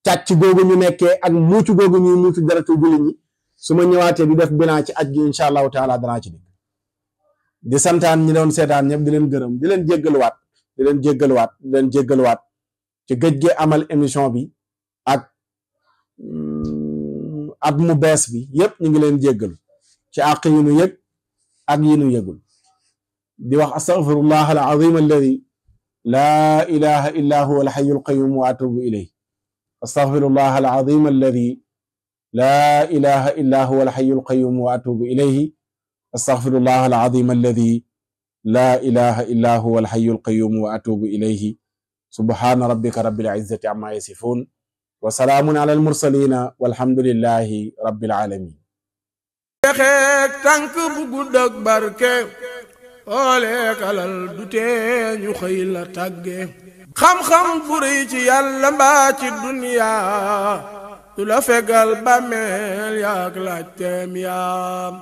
càcc googu ñu nekkee ak muucu googu ñuy muucu deretu jullit ñi su ma ñëwaatee di def bilan ci aj gi incha allahu taala danaa ci dégg di santaan ñi doon seetaan ñëpp di leen gërëm di leen jéggaluwaat ci gëj gi amal émission bi ak at mu bees bi yëpp ñu ngi leen jéggalu ci àq yi nu yëg ak yi nu yëgul di wax astaghfirullah al-azim alladi laa ilaha illa huwa al-hayyu al-qayyum wa atubu ilayh astaghfirullah al-azim alladi laa ilaha illa huwa al-hayyu al-qayyum wa atubu ilayhi astaghfirullah al-azim alladi laa ilaha illa huwa al-hayyu al-qayyum wa atubu ilayhi subhana rabbika rabbil izzati amma yasifun wa salaamun ala al-mursalina walhamdulillahi rabbil alamin xeek tànk bu gudd ak barke ooleek alal du tee ñu xëy la tàgge xam-xam bu rëy ci yàlla mbaa ci duniya du la fegal bàmmeel yaak laaj teem yaam